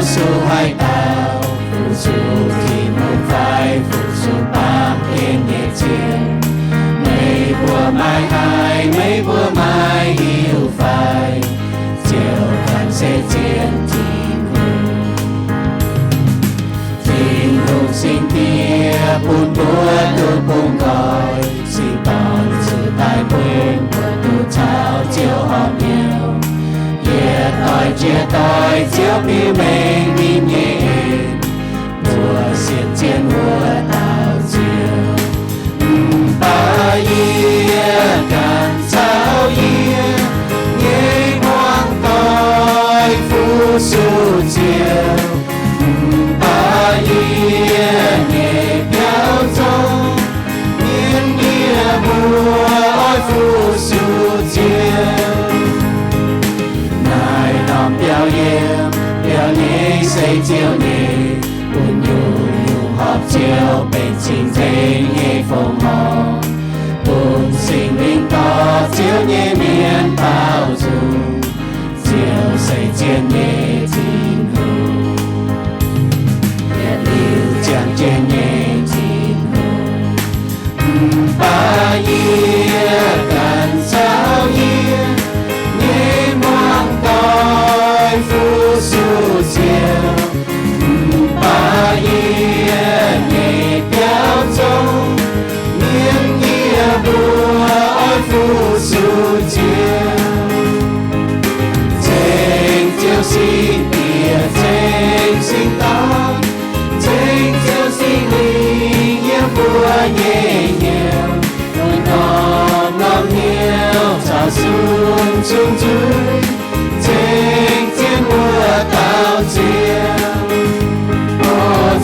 Yesu haaix dauh fu-sux Tin-Hungh fai fu-sux baamh gen nyei zien? Meih mbuo maiv haih, meih mbuo maiv hiuv fai? Ziouv ganh se zien Tin-Hungh. Tin-Hungh Singx Diex bun mbuo duqv bungx nqoi, Singx Dorn zuqc daaih bun mbuo duqv caux Ziouv horpc hnyouv. Yietc doix jiex doix Ziouv biux mengh ninh nyei en, mbuo sienx zien wuov dauh Ziouv. Mv baac yie ganh caux yie nyei hmuangv doic fu-sux Ziouv. Mv baac yie nyei biauv zong mienv yie mbuo oix fu-sux Ziouv. Naaiv norm biauv yiem biauv nyei se Ziouv nyei, bun nyungc-nyungc horpc Ziouv benx cing-nzengc nyei fongc horc, bun Singx Lingh dorh Ziouv nyei mienh baaux nzung. Ziouv se zien nyei Tin-Hungh, yietc liuz ziangh jienv nyei Tin-Hungh. Mv baac yie ganh caux yie nyei hmuangv doic fu-sux Ziouv. Mv baac yie nyei biauv zong mienv yie mbuo oix fu-sux Ziouv. Ceng Ziouv Singx Diex, ceng Singx Dorn, ceng Ziouv Singx Lingh yiem mbuo nyei hnyouv, bun norm-norm hnyouv caux sung-sung nzuih, ceng zien wuov dauh Ziouv. O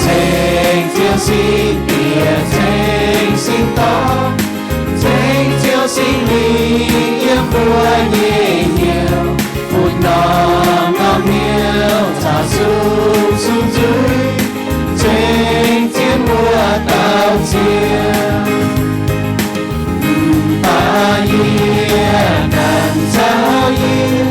ceng Ziouv Singx Diex, ceng Singx Dorn, ceng Ziouv Singx Lingh yiem mbuo nyei hnyouv, bun norm-norm hnyouv caux sung-sung nzuih, ceng zien wuov dauh Ziouv. Mv baac yie ganh caux yie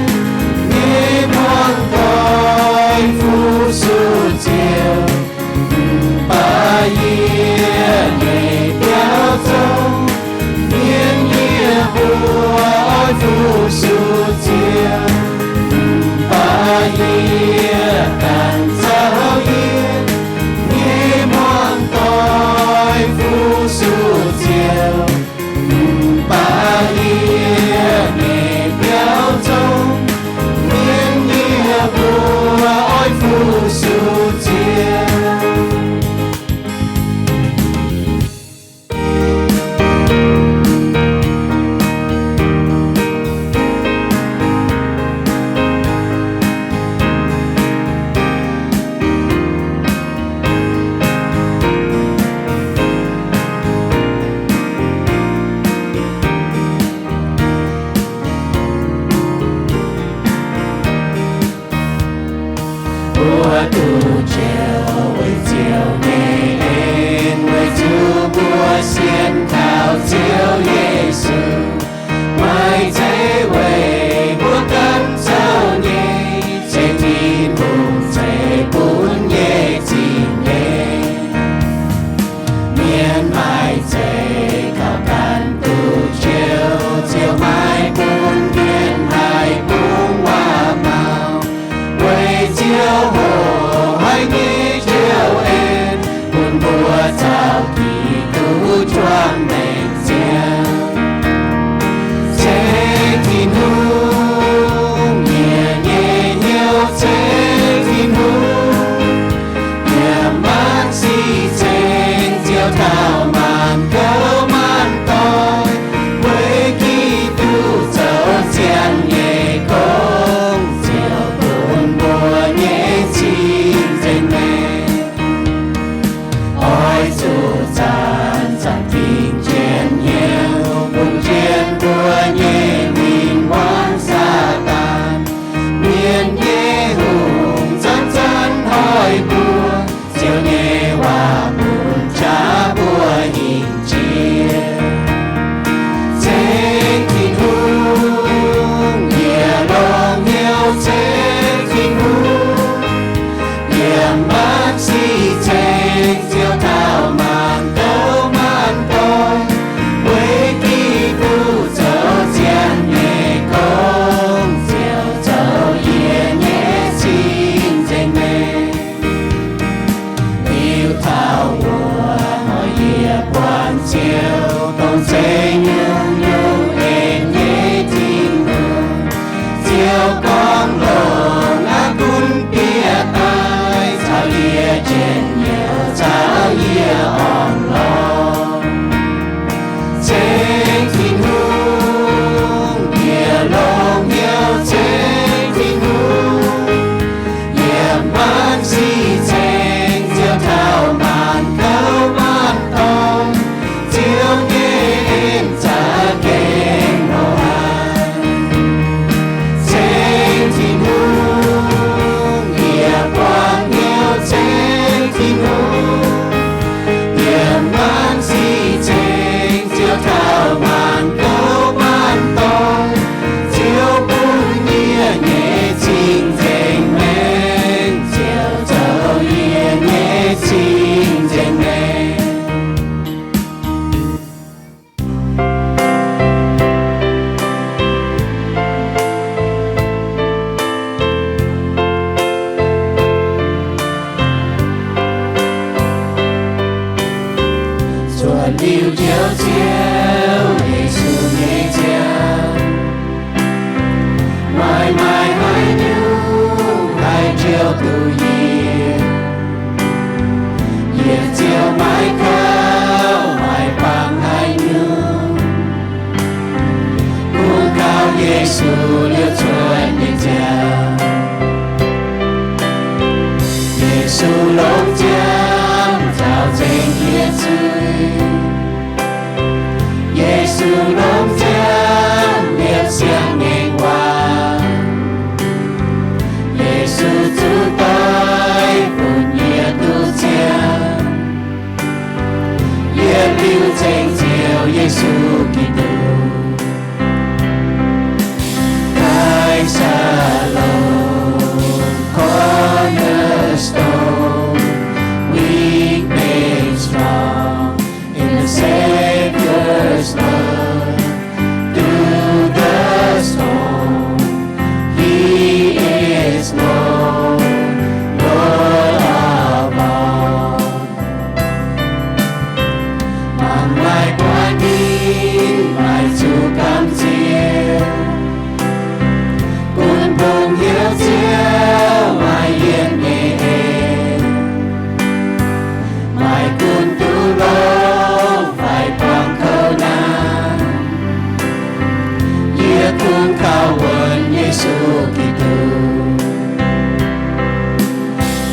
Yesu Giduc,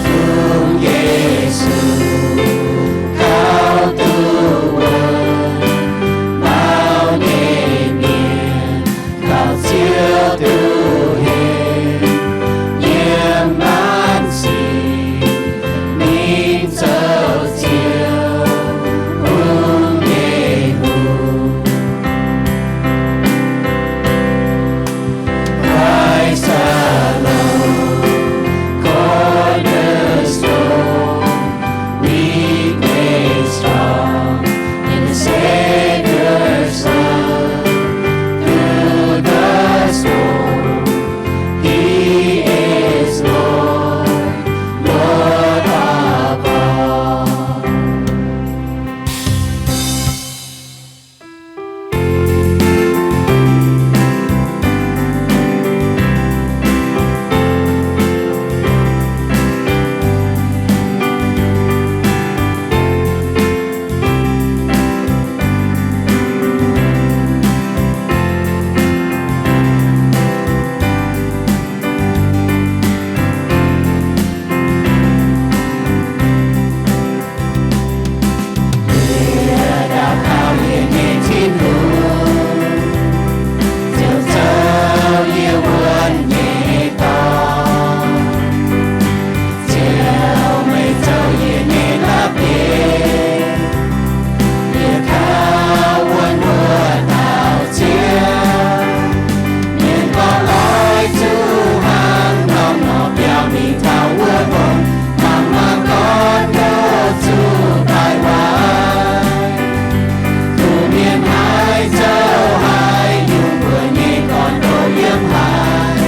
bun Yesu gauh duqv wuonv, mauv nyei mienh gauh ziouc duqv henv, yiem maanc sic mingh zoux Ziouv Hungh nyei hungh. Christ alone, cornerstone, weak made strong, in the Savior's love, through the storm, He is Lord, Lord of all. Yie daux gaux yie nyei Tin-Hungh, Ziouv zoux yie wuonv nyei dorngx. Ziouv, meih zoux yie nyei la'bieiv, yie kaux wuonx wuov dauh Ziouv. Mienh gorngv oix zuqc hnangv norm nor biaux mingh taux wuov norm, mangc mangc gorngv ndoqv zuqc daaih waaic. Duqv mienh haiz zouv haiz yungh mbuo nyei gorn-ndoqv yiem haaix,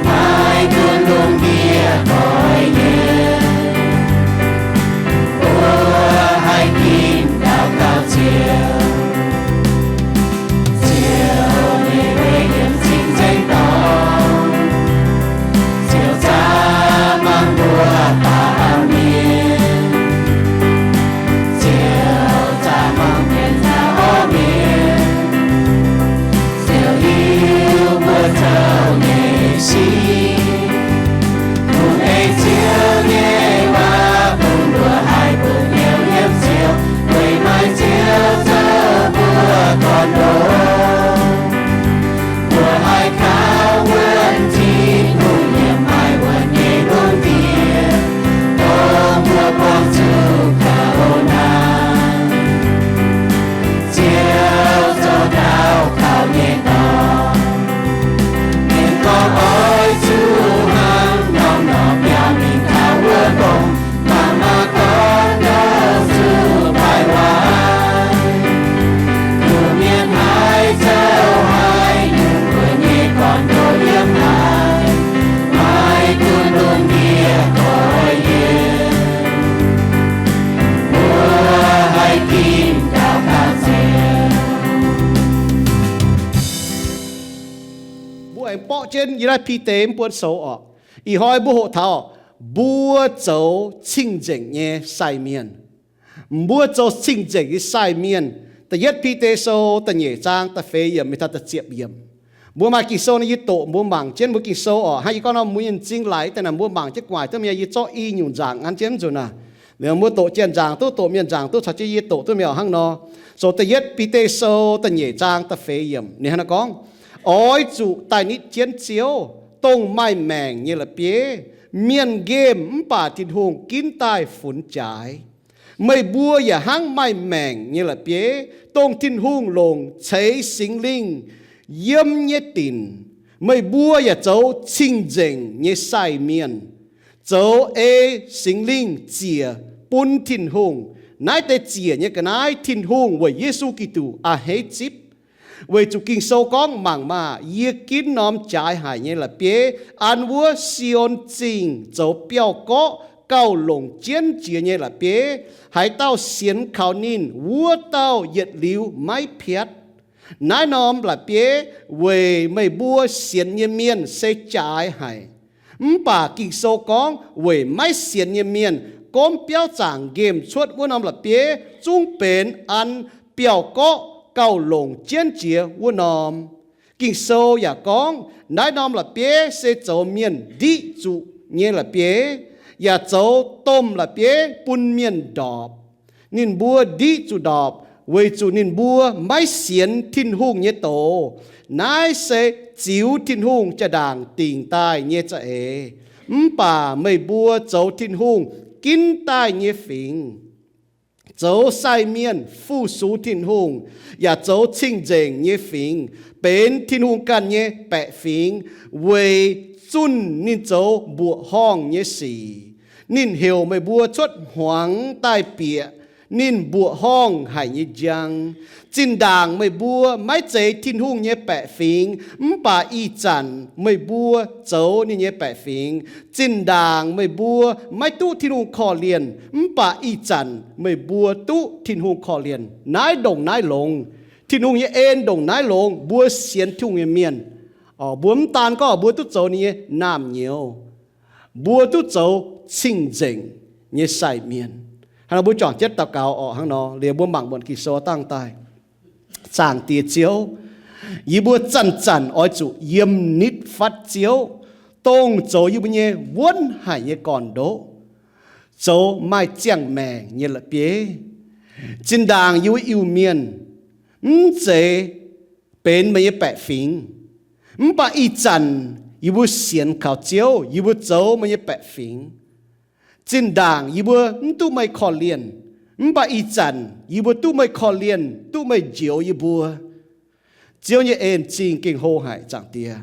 maiv gunv lungh ndiev doix nyei. Mbuo haih ginv daux gaux Ziouv. Ziouv, meih weic yiem cing-nzengc dorngx, Ziouv zaah mangc mbuo baamh mienh. Ziouv zaah mangc mienh nzaaux orv mienh. Ziouv hiuv mbuo zoux nyei sic. Kungx ei Ziouv nyei waac bun mbuo haih bun hnyouv yiem Ziouv, weic maaih Ziouv zoux mbuo gorn-ndoqv. Mbuo haih kaux wuonx Tin-Hungh yiem maaih wuonx nyei lungh ndiev, dongh mbuo buangh zuqc korv-o-naa. Ziouv zoux daux gaux nyei dorngx, mienh gorngv oix zuqc hnangv norm nor biaux mingh taux wuov ndongc, mangc mangc gorngv ndoqv zuqc daaih waaic. Duqv mienh haiz zouv haiz yungh mbuo nyei gorn-ndoqv yiem haaix, maiv gunv lungh ndiev doix nyei. Mbuo haih ginv daux gaux Ziouv. Mbuo aengx borqv jienv yiem naaiv Bide mv buonv sou orqc. Ih hnoi mbuo hoqc taux mbuo zoux cing-nzengc nyei sai mienh. Mbuo zoux cing-nzengc nyei sai mienh. Da'yietv Bide sou da'nyeic zaang da'feix yiemc mingh taux da'ziepc yiemc. Mbuo maaih Ging-Sou nor yie doqc mbuo mangc jienv mbuo Ging-Sou orqc. Hnangv yie gorngv nor mbuo nyei m'zing laic daaih naaic mbuo mangc jienv gu'nguaaic duqv mi'aqv. Yie zorqv i nyungc nzaangc an jienv nzunc naaic. Liuz mbuo doqc janx nzaangc duqv, doqc mienh nzangc duqv, caux jienv yie doqc duqv mi'aqv hnangv nor. Zoux da'yietv Bide sou da'nyeic zaang da'feix yiemc ninh hnangv naaiv gorngv, oix zuqc daaih nitv jienv Ziouv, dongh maaih maengc nyei la'bieiv. Mienh nqemh mv baac Tin-Hungh ginv daaih funx jaaix. Meih mbuo yaac hnangv maaih maengc nyei la'bieiv, dongh Tin-Hungh longc ceix Singx Lingh yiem nyei dinc. Meih mbuo yaac zoux cing-nzengc nyei sai mienh, zoux ei Singx Lingh ziec bun Tin-Hungh. Naaiv deix ziec nyei ga'naaiv Tin-Hungh weic Yesu Giduc a'hneiv zipv. Weic zuqc Ging-Sou gorngv, mangc maah! Yie ginv norm jaaix haic nyei la'bieiv an wuov Si^on Zingh zoux biauv-gorqv gauh longc jienv jiex nyei la'bieiv. Haaix dauh sienx kaux ninh, wuov dauh yietc liuz maiv piatv. Naaiv norm la'bieiv weic meih mbuo sienx nyei mienh se jaaix haic. Mv baac Ging-Sou gorngv weic maiv sienx nyei mienh gomv biauv zaangc nqemh cuotv wuov norm la'bieiv zungv benx an biauv-gorqv gauh longc jienv jiex wuov norm. Ging-Sou yaac gorngv, naaiv norm la'bieiv se zoux mienh ndiqv zuqc nyei la'bieiv, yaac zoux domh la'bieiv bun mienh ndorpc. Ninh mbuo ndiqv zuqc ndorpc weic zuqc ninh mbuo maiv sienx Tin-Hungh nyei doz. Naaiv se ziux Tin-Hungh jaa-ndaangc dingc daaih nyei za'eix, mv baac meih mbuo zoux Tin-Hungh ginv daaih nyei fingx, zoux sai mienh fu-sux Tin-Hungh, yaac zoux cing-nzengc nyei fingx, benx Tin-Hungh ganh nyei baeqc fingx, weic zunh ninh zoux mbuoqc horngh nyei sic. Ninh heuc meih mbuo cuotv hmuangx daaih bieqc ninh mbuoqc horngh haic nyei njang. Zinh ndaangc meih mbuo maiv zeiz Tin-Hungh nyei baeqc fingx, mv baac ih zanc meih mbuo zoux ninh nyei baeqc fingx. Zinh ndaangc meih mbuo maiv duqv Tin-Hungh korv-lienh, mv baac ih zanc meih mbuo duqv Tin-Hungh korv-lienh. Naaiv ndongc naaiv longx. Tin-Hungh nyei en ndongc naaiv longx. Mbuo sienx Tin-Hungh nyei mienh, mbuo mv daan gorngv mbuo duqv zoux ninh nyei naamh nyouz, mbuo duqv zoux cing-nzengc nyei sai mienh. Hnangv nor mbuo juangc jienv daux gaux orqc. Hnangv nor liuz mbuo mangc muonc Ging-Sou dangh daaih. Zaangc Diex Ziouv, yie mbuo zanc-zanc oix zuqc yiem nitv fatv Ziouv, dongh zoux yie mbuo nyei wuonv haic nyei gorn-ndoqv, zoux maaih ziangh maengc nyei la'bieiv. Zinh ndaangc yie mbuo Iu-Mienh mv zeiz benx meih nyei baeqc fingx, mv baac ih zanc yie mbuo sienx kaux Ziouv, yie mbuo zoux meih nyei baeqc fingx. Zinh ndaangc yie mbuo mv duqv meih korv-lienh, mv baac ih zanc yie mbuo duqv meih korv-lienh, duqv meih njoux yie mbuo. Ziouv nyei en zingh gengh hlo haic, Zaangc Diex.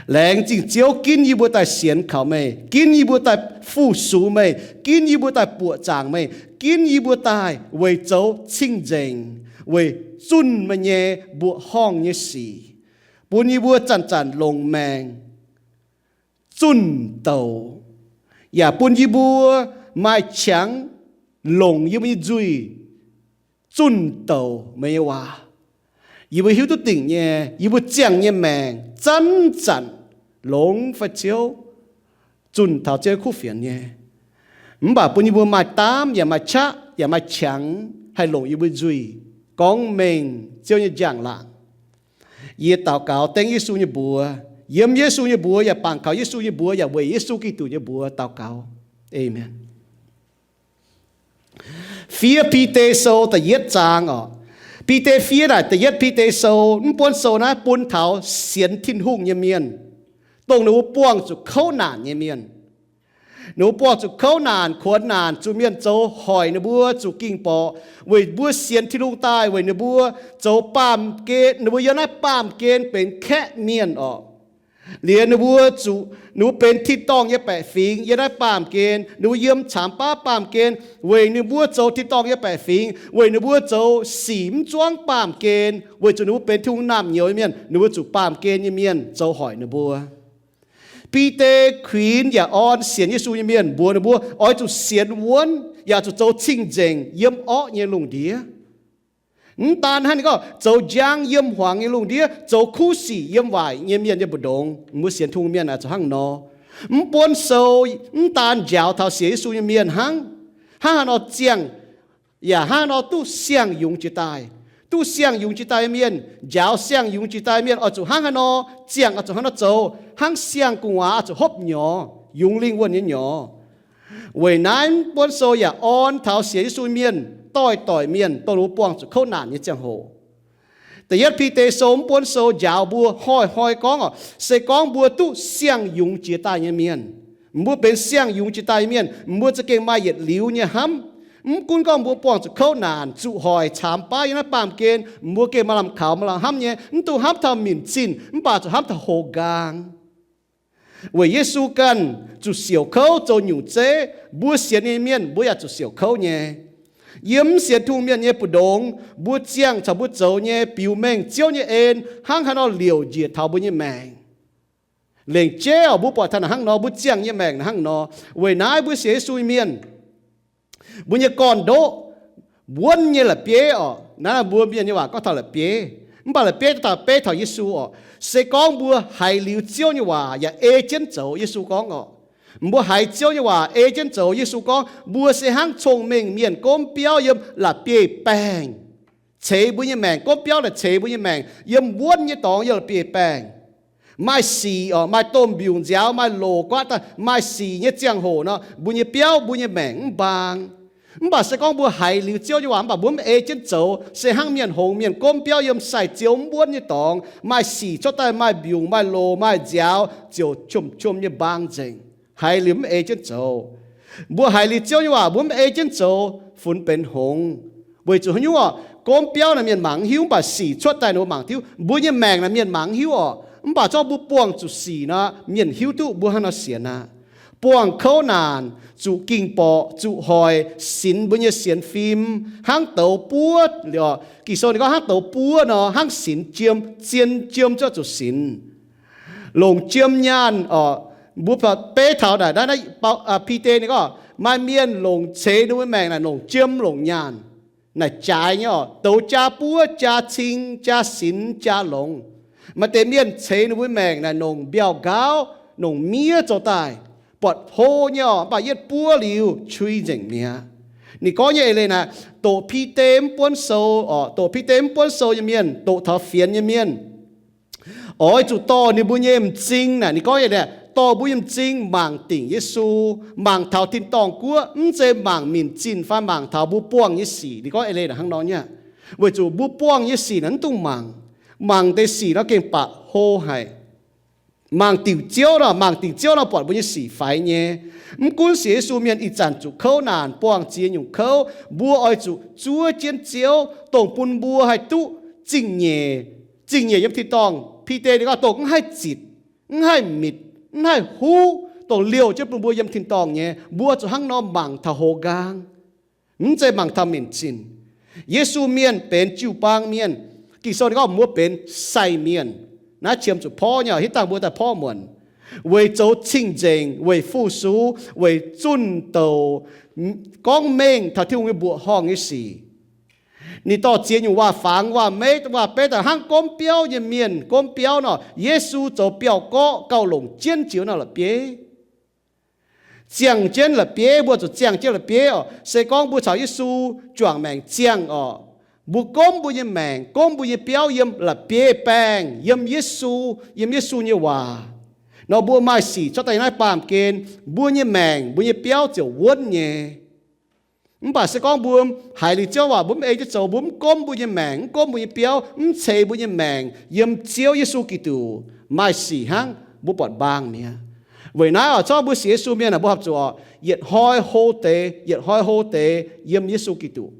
Laengz zingh Ziouv ginv yie mbuo daaih sienx kaux meih, ginv yie mbuo daaih fu-sux meih, ginv yie mbuo daaih buoqc zaangc meih, ginv yie mbuo daaih weic zoux cing-nzengc, weic zunh meih nyei mbuoqc horngh nyei sic, bun yie mbuo zanc-zanc longx maengc, zunh douz, yaac bun yie mbuo maaih qangx longc yie mbuo nyei nzuih zunh douz meih nyei waac. Yie mbuo hiuv duqv dingc nyei, yie mbuo ziangh nyei maengc zanc-zanc longx fai ciouv zunh taux Ziouv nyei kuv fienx nyei. Mv baac bun yie mbuo maaih daamv yaac maaih qaqv yaac maaih qangx haih longc yie mbuo nzuih gorngv mengh Ziouv nyei njang-laangc. Yie daux gaux dengv Yesu nyei mbuox, yiem Yesu nyei mbuox yaac bangc kaux Yesu nyei mbuox yaac weic Yesu Giduc nyei mbuox daux gaux. Aamen. Fiev Bide Sou da'yietv zaang orqc. Bide fiev naaic da'yietv Bide Sou, mv buonv sou naaiv bun taux sienx Tin-Hungh nyei mienh, dongh ninh mbuo buangh zuqc kouv naanc nyei mienh. Ninh mbuo buangh zuqc kouv naanc, kuonx naanc, zuqc mienh zoux hoic ninh mbuo zuqc ging-borqc, weic mbuo sienx Tin-Hungh daaih, weic ninh mbuo zoux baamh gen, ninh mbuo yiem naaiv baamh gen benx kaeqv mienh orqc. Liuz ninh mbuo zuqc, ninh mbuo benx tin-dorngh nyei baeqc fingx yiem naaiv baamh gen, ninh mbuo yiem caamx baav baamh gen, weic ninh mbuo zoux tin-dorngh nyei baeqc fingx, weic ninh mbuo zoux sic mv zuangv baamh gen, weic zuqc ninh mbuo benx Tin-Hungh naamh nyouz nyei mienh, ninh mbuo zuqc baamh gen nyei mienh zoux hoic ninh mbuo. Bide kuinx yaac orn sienx Yesu nyei mienh mbuox ninh mbuo oix zuqc sienx wuonv, yaac zuqc zoux cing-nzengc yiem orqv nyei lungh ndiev. Mv daan hnangv, ninh gorngv zoux njang yiem hmuangx nyei lungh ndiev, zoux kuv sic yiem waaic nyei mienh nyei mbu'ndongx. Mbuo sienx Tin-Hungh mienh aah, zoux hnangv nor. Mv buonv sou mv daan njaaux taux sienx Yesu nyei mienh hnangv, hnangv haaix nor ziangh, yaac hnangv haaix nor duqv siang-yungz jiex daaih. Duqv siang-yungz jiex daaih mienh, njaaux siang-yungz jiex daaih mienh oix zuqc hnangv haaix nor ziangh, oix zuqc hnangv haaix nor zoux, hnangv siang-gu'nguaaz oix zuqc hopv nyorx, yungz lingh wuonh nyei nyorx. Weic naaiv mv buonv sou yaac orn taux sienx Yesu mienh, doix-doic mienh, dongh ninh mbuo buangh zuqc kouv naanc nyei ziangh hoc. Da'yietv Bide Sou mv buonv sou njaaux mbuo hnoi-hnoi gorngv orqc, se gorngv mbuo duqv siang-yungz jiex daaih nyei mienh, mbuo benx siang-yungz jiex daaih nyei mienh, mbuo za'gengh maaih yietc liuz nyei hnamv. Mv gunv gorngv mbuo buangh zuqc kouv naanc, zuqc hoic caamx baav yiem naaiv baamh gen, mbuo gengh maaih lamh kaux, maaih lamh hnamv nyei, mv dungx hnamv taux minc zinh, mv baac zuqc hnamv taux houx nqaang. Weic Yesu ganh zuqc siouc kouv zoux nyungc zeiv, mbuo sienx ninh nyei mienh mbuo yaac zuqc siouc kouv nyei. Yiem mv sienx Tin-Hungh mienh nyei mbu'ndongx, mbuo ziangh caux mbuo zoux nyei biux mengh Ziouv nyei en hnangv haaix nor liouc njiec taux mbuo nyei maengc. Lengc jeiv orqc, mbuo buatc taux naaic hnangv nor, mbuo ziangh nyei maengc naaic hnangv nor. Weic naaiv mbuo sienx Yesu nyei mienh, mbuo nyei gorn-ndoqv wuonv nyei la'bieiv orqc. Naaiv mbuo mienh nyei waac gorngv taux la'bieiv, mv baac la'bieiv daaih beiv taux Yesu orqc. Se gorngv mbuo haiz liuz Ziouv nyei waac yaac ei jienv zoux, Yesu gorngv orqc, mbuo haiz Ziouv nyei waac ei jienv zoux, Yesu gorngv mbuo se hnangv cong-mengh mienh gomv biauv yiem la'bieiv-baengh ceix mbuo nyei maengc, gomv biauv naaic ceix mbuo nyei maengc yiem wuonv nyei dorngx, yiem la'bieiv-baengh. Maaih sic oc, maaih domh mbiungc nziaaux, maaih loc guaatv daaih, maaih sic nyei ziangh hoc nor, mbuo nyei biauv, mbuo nyei maengc mv mbaang. Mv baac se gorngv mbuo haiz liuz Ziouv nyei waac mv baac mbuo mv ei jienv zoux, se hnangv mienh hngongx mienh gomv biauv yiem sai-ziou mv wuonv nyei dorngx, maaih sic cuotv daaih, maaih mbiungc, maaih loc, maaih nziaaux, ziouc qiemx-qiemx nyei mbaang nzengc. Haiz liuz mv ei jienv zoux. Mbuo haiz liuz Ziouv nyei waac mbuo mv ei jienv zoux, funx benx hngongx. Weic zuqc haaix nyungc? Gomv biauv naaic mienh mangc mv hiuv, mv baac sic cuotv daaih ninh mbuo mangc hiuv. Mbuo nyei maengc naaic mienh mangc mv hiuv oc. Mv baac zorqv mbuo buangh zuqc sic nor, mienh hiuv duqv mbuo hnangv nor sienx aqv. Buangh kouv naanc, zuqc ging-borqc, zuqc hoic, sinx mbuo nyei sienx fim hnangv douz buov. Ging-Sou ninh gorngv hnangv douz buov nor, hnangv sinx jiem, zien jiem zuqc zuqc sinx. Longc jiem nyaanh oc. Mbuo beiv taux naaic, naaiv Bide ninh gorngv maaih mienh longc, ceix ninh mbuo maengc naaic longc jiem longc nyaanh. Naaic jaaix nyei oc, douz jaa buov, jaa cing, jaa sinx, jaa longx. Maaih deix mienh ceix ninh mbuo maengc naaic longc mbiauh nqaauv, longc miev zoux daaih, buatc hlo nyei oc, mv baac yietv buov liuz qui nzengc mi'aqv. Ninh gorngv nyei eix leiz naaic, doqc Bide mv buonv sou oc, doqc Bide mv buonv sou nyei mienh, doqc taux fienx nyei mienh, oix zuqc dorh ninh mbuo nyei m'zing naaic, ninh gorngv eix leiz, dorh mbuo nyei m'zing mangc dingc Yesu, mangc taux tin-dorngh guoqv, mv zeiz mangc minc zinh fai mangc taux mbuo buangh nyei sic. Ninh gorngv eix leiz naaic hnangv nor nyei aqv. Weic zuqc mbuo buangh nyei sic naaic mv dungx mangc. Mangc deix sic nor gengh baac hlo haic. Mangc dingc Ziouv nor, mangc dingc Ziouv nor buatc mbuo nyei sic faix nyei. Mv gunv sienx Yesu mienh ih zanc zuqc kouv naanc, buangh ziex nyungc kouv, mbuo oix zuqc zuov jienv Ziouv, dongh bun mbuo haih duqv zingh nyeic, zingh nyeic yiem tin-dorngh. Bide ninh gorngv dongh mv haih zitc, mv haih mitc, mv haih huv, dongh liouh jienv bun mbuo yiem tin-dorngh nyei. Mbuo zuqc hnangv nor mangc taux hoz nqaang, mv zeiz mangc taux minc zinh. Yesu mienh benx jiu-baang mienh. Ging-Sou ninh gorngv mbuo benx sai mienh. Naaiv qiemx zuqc porv nyei, hitv dangh mbuo daaih porv muonc. Weic zoux cing-nzengc, weic fu-sux, weic zunh douc, gorngv mengh taux Tin-Hungh nyei mbuoqc horngh nyei sic. Ninh dorh ziex nyungc waac-fangx, waac-meiv, waac-beiv daaih hnangv gomv biauv nyei mienh gomv biauv nor, Yesu zoux biauv-gorqv gauh longc jienv jiex nor la'bieiv. Ziangh jienv la'bieiv, mbuo zuqc ziangh jienv la'bieiv oc. Se gorngv mbuo caux Yesu juangc maengc ziangh oc, mbuo gomv mbuo nyei maengc, gomv mbuo nyei biauv yiem la'bieiv-baengh, yiem Yesu, yiem Yesu nyei waac nor, mbuo maaih sic cuotv daaih naaiv baamh gen, mbuo nyei maengc, mbuo nyei biauv ziouc wuonv nyei. Mv baac se gorngv mbuo haiz liuz Ziouv waac, mbuo mv ei jienv zoux, mbuo mv gomv mbuo nyei maengc, mv gomv mbuo nyei biauv, mv ceix mbuo nyei maengc yiem Ziouv Yesu Giduc, maaih sic hnangv mbuo buatc mbaang mi'aqv. Weic naaiv oc, zorqv mbuo sienx Yesu mienh aah, mbuo horpc zuqc oc, yietc hnoi hlo deix, yietc hnoi hlo deix yiem Yesu Giduc.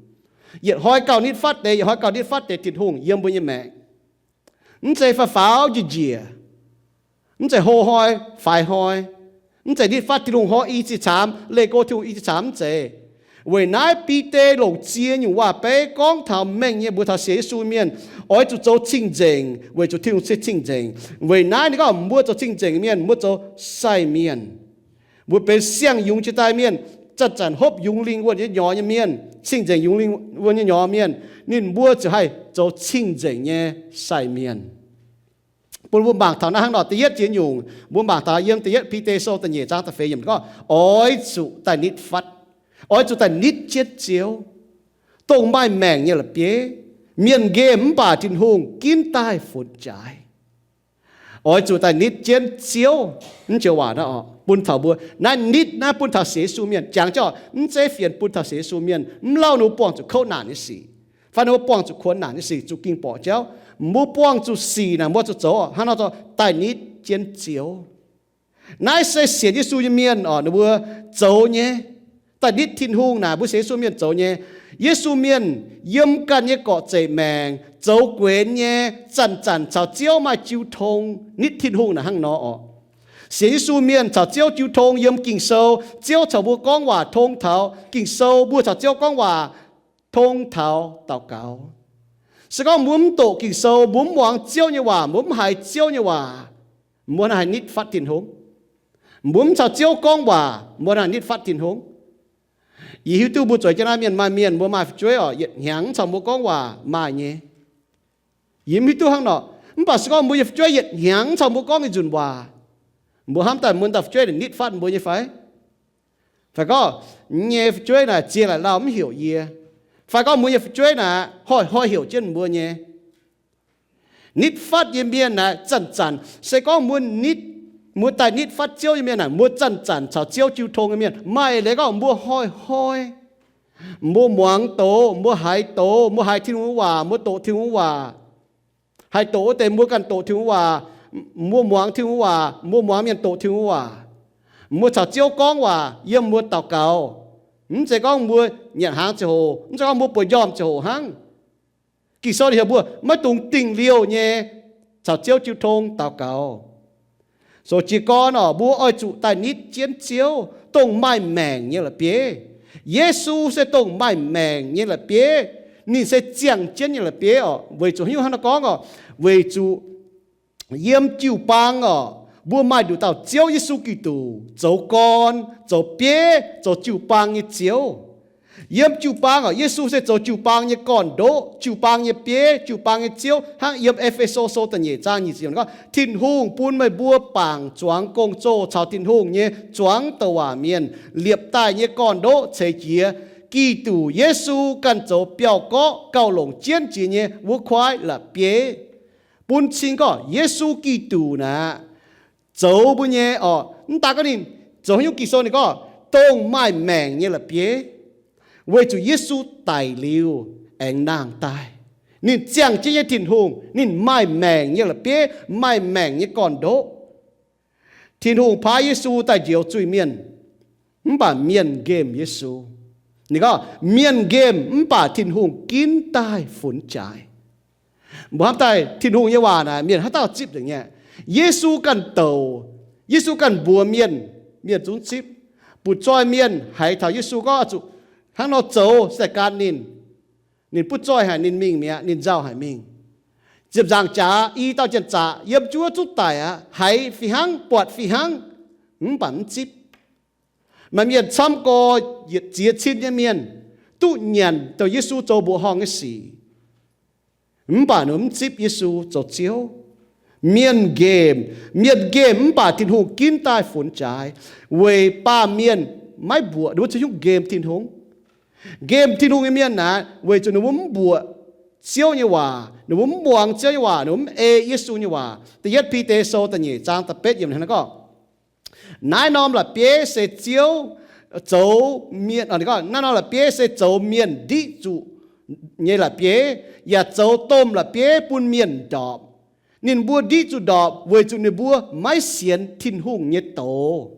Yietc hnoi gauh nitv fatv deix, yietc hnoi gauh nitv fatv deix Tin-Hungh yiem mbuo nyei maengc. Mv zeiz faaux faaux njiec njiec, mv zeiz hlo hnoi faix hnoi, mv zeiz nitv fatv Tin-Hungh hnoi i cih caamx, leih go Tin-Hungh i cih caamx, mv zeiz. Weic naaiv Bide longc ziex nyungc waac-beiv gorngv taux mengh nyei mbuox taux sienx Yesu mienh oix zuqc zoux cing-nzengc, weic zuqc Tin-Hungh se cing-nzengc. Weic naaiv ninh gorngv mbuo zoux cing-nzengc mienh, mbuo zoux sai mienh. Mbuo benx siang-yungz jiex daaih mienh, zanc-zanc hopv yungz lingh wuonh nyei nyorx nyei mienh, cing-nzengc yungz lingh wuonh nyei nyorx mienh, ninh mbuo ziouc haih zoux cing-nzengc nyei sai mienh. Bun mbuo mangc taux naaiv hnangv nor, da'yietv ziex nyungc, mbuo mangc taux yiem da'yietv Bide Sou da'nyeic zaang da'feix yiemc gorngv, oix zuqc daaih nitv fatv, oix zuqc daaih nitv jienv Ziouv, dongh maaih maengc nyei la'bieiv, mienh nqemh mv baac Tin-Hungh ginv daaih funx jaaix. Oix zuqc daaih nitv jienv Ziouv. Mv joux waac naaiv oc, bun taux mbuo naaiv nitv naaiv bun taux sienx Yesu mienh. Jangx jienv oc, mv zeiz fienx bun taux sienx Yesu mienh, mv lauh ninh mbuo buangh zuqc kouv naanc nyei sic, fai ninh mbuo buangh zuqc kuonx naanc nyei sic, zuqc ging-borqc jauv. Mbuo buangh zuqc sic naaic, mbuo zuqc zoux hnangv nor, daaih nitv jienv Ziouv. Naaiv se sienx Yesu nyei mienh oc, ninh mbuo zoux nyei. Daaih nitv Tin-Hungh naaic, mbuo sienx Yesu mienh zoux nyei. Yesu mienh yiem ganh nyei gorqv-zeic maengc zoux guenx nyei, zanc-zanc caux Ziouv maaih jiu tong. Nitv Tin-Hungh naaic hnangv nor oc. Sienx Yesu mienh caux Ziouv jiu tong yiem Ging-Sou. Ziouv caux mbuo gorngv waac tong taux Ging-Sou, mbuo caux Ziouv gorngv waac tong taux daux gaux. Se gorngv mbuo mv doqc Ging-Sou, mbuo mv muangx Ziouv nyei waac, mbuo mv haiz Ziouv nyei waac, mbuo hnangv haaix nitv fatv Tin-Hungh? Mbuo mv caux Ziouv gorngv waac, mbuo hnangv haaix nitv fatv Tin-Hungh? Yie hiuv duqv mbuo zueiz jienv naaiv mienh maaih mienh mbuo maaih fu'jueiv oc, yietc hnyangx mv caux mbuo gorngv waac maaih nyei. Yie mv hiuv duqv hnangv nor. Mv baac se gorngv mbuo nyei fu'jueiv yietc hnyangx mv caux mbuo gorngv ih nzunc waac, mbuo hnamv daaih mbuo dauh fu'jueiv naaic nitv fatv mbuo nyei fai? Fai gorngv, yie nyei fu'jueiv naaic ziex laaic lauh mv heuc yie, Fai gorngv mbuo nyei fu'jueiv naaic hoic hoi heuc jienv mbuo nyei. Nitv fatv nyei mienh naaic zanc-zanc, se gorngv mbuo nitv, mbuo daaih nitv fatv Ziouv nyei mienh naaic, mbuo zanc-zanc caux Ziouv jiu tong nyei mienh. Maaih leiz gorngv mbuo hoi hoi, mbuo muangx doz, mbuo haiz doz, mbuo haiz Tin-Hungh waac, mbuo doqc Tin-Hungh waac. Haih doqc wuov deix mbuo ganh doqc Tin-Hungh waac, mbuo muangx Tin-Hungh waac, mbuo muangx mienh doqc Tin-Hungh waac, mbuo caux Ziouv gorngv waac yiem mbuo daux gaux. Mv zeiz gorngv mbuo nyanc hnaangx ziangh hoc, mv zeiz gorngv mbuo bueix njormh ziangh hoc hnangv. Ging-Sou ninh heuc mbuo maiv dungx dingh liouh nyei caux Ziouv jiu tong daux gaux. So jiez gorn oc, mbuo oix zuqc daaih nitv jienv Ziouv, dongh maaih maengc nyei la'bieiv. Yesu se dongh maaih maengc nyei la'bieiv. Ninh se ziangh jienv nyei la'bieiv oc. Weic zuqc haaix nyungc hnangv naaiv gorngv oc? Weic zuqc yiem jiu-baang oc, mbuo maaih nduqc dauh Ziouv Yesu Giduc zoux gorn, zoux bieiv, zoux jiu-baang nyei Ziouv. Yiem jiu-baang oc, Yesu se zoux jiu-baang nyei gorn-ndoqv, jiu-baang nyei bieiv, jiu-baang nyei Ziouv. Hnangv yiem E^fe^so Sou da'nyeic zaang nyic ziepc yiemc gorngv, Tin-Hungh bun meih mbuo bangc zuangx gong-zoh caux Tin-Hungh nyei zuangx douc waac mienh liepc daaih nyei gorn-ndoqv ceix jiez. Giduc Yesu ganh zoux biauv-gorqv gauh longc jienv jiex nyei wuov kuaaiv la'bieiv. Bun cing gorngv Yesu Giduc naaic zoux mbuo nyei oc. Mv daaih gorngv ninh zoux haaix nyungc, Ging-Sou ninh gorngv dongh maaih maengc nyei la'bieiv, weic zuqc Yesu daic liuz aengx nangh daaih. Ninh ziangh jienv nyei Tin-Hungh, ninh maaih maengc nyei la'bieiv, maaih maengc nyei gorn-ndoqv. Tin-Hungh paaiv Yesu daaih njoux zuiz-mienh, mv baac mienh nqemh Yesu. Ninh gorngv mienh nqemh mv baac Tin-Hungh ginv daaih funx jaaix. Mbuo hnamv daaih Tin-Hungh nyei waac naaic mienh haaix dauh zipv nzengc nyei? Yesu ganh douc, Yesu ganh mbuox mienh, mienh zungv zipv. Butv-zoih mienh haiz taux Yesu gorngv zuqc hnangv nor zoux se gan ninh. Ninh butv-zoih haic, ninh mingh mi'aqv, ninh nzauh haic mingh. Ziepc nzaangc jaax i dauh janx-zaqc yiem juov zungv daic aqv. Haiz fih hnangv, buatc fih hnangv, mv baac mv zipv. Maaih mienh camv gorx yietc ziex cin nyei mienh duqv nyanc dongh Yesu zoux mbuoqc horngh nyei sic, mv baac ninh mv zipv Yesu zoux Ziouv. Mienh nqemh, mienh nqemh mv baac Tin-Hungh ginv daaih funx jaaix, weic baamh mienh maiv mbuoqc. Ninh mbuo caux hnyouv nqemh Tin-Hungh. Nqemh Tin-Hungh nyei mienh naaic, weic zuqc ninh mbuo mv mbuoqc Ziouv nyei waac, ninh mbuo mv muangx Ziouv nyei waac, ninh mbuo mv ei Yesu nyei waac. Da'yietv Bide Sou da'nyeic zaang da'betv yiemc hnangv naaiv gorngv, naaiv norm la'bieiv se Ziouv zoux mienh, naaiv norm la'bieiv se zoux mienh ndiqv zuqc nyei la'bieiv, yaac zoux domh la'bieiv bun mienh ndorpc. Ninh mbuo ndiqv zuqc ndorpc weic zuqc ninh mbuo maiv sienx Tin-Hungh nyei doz.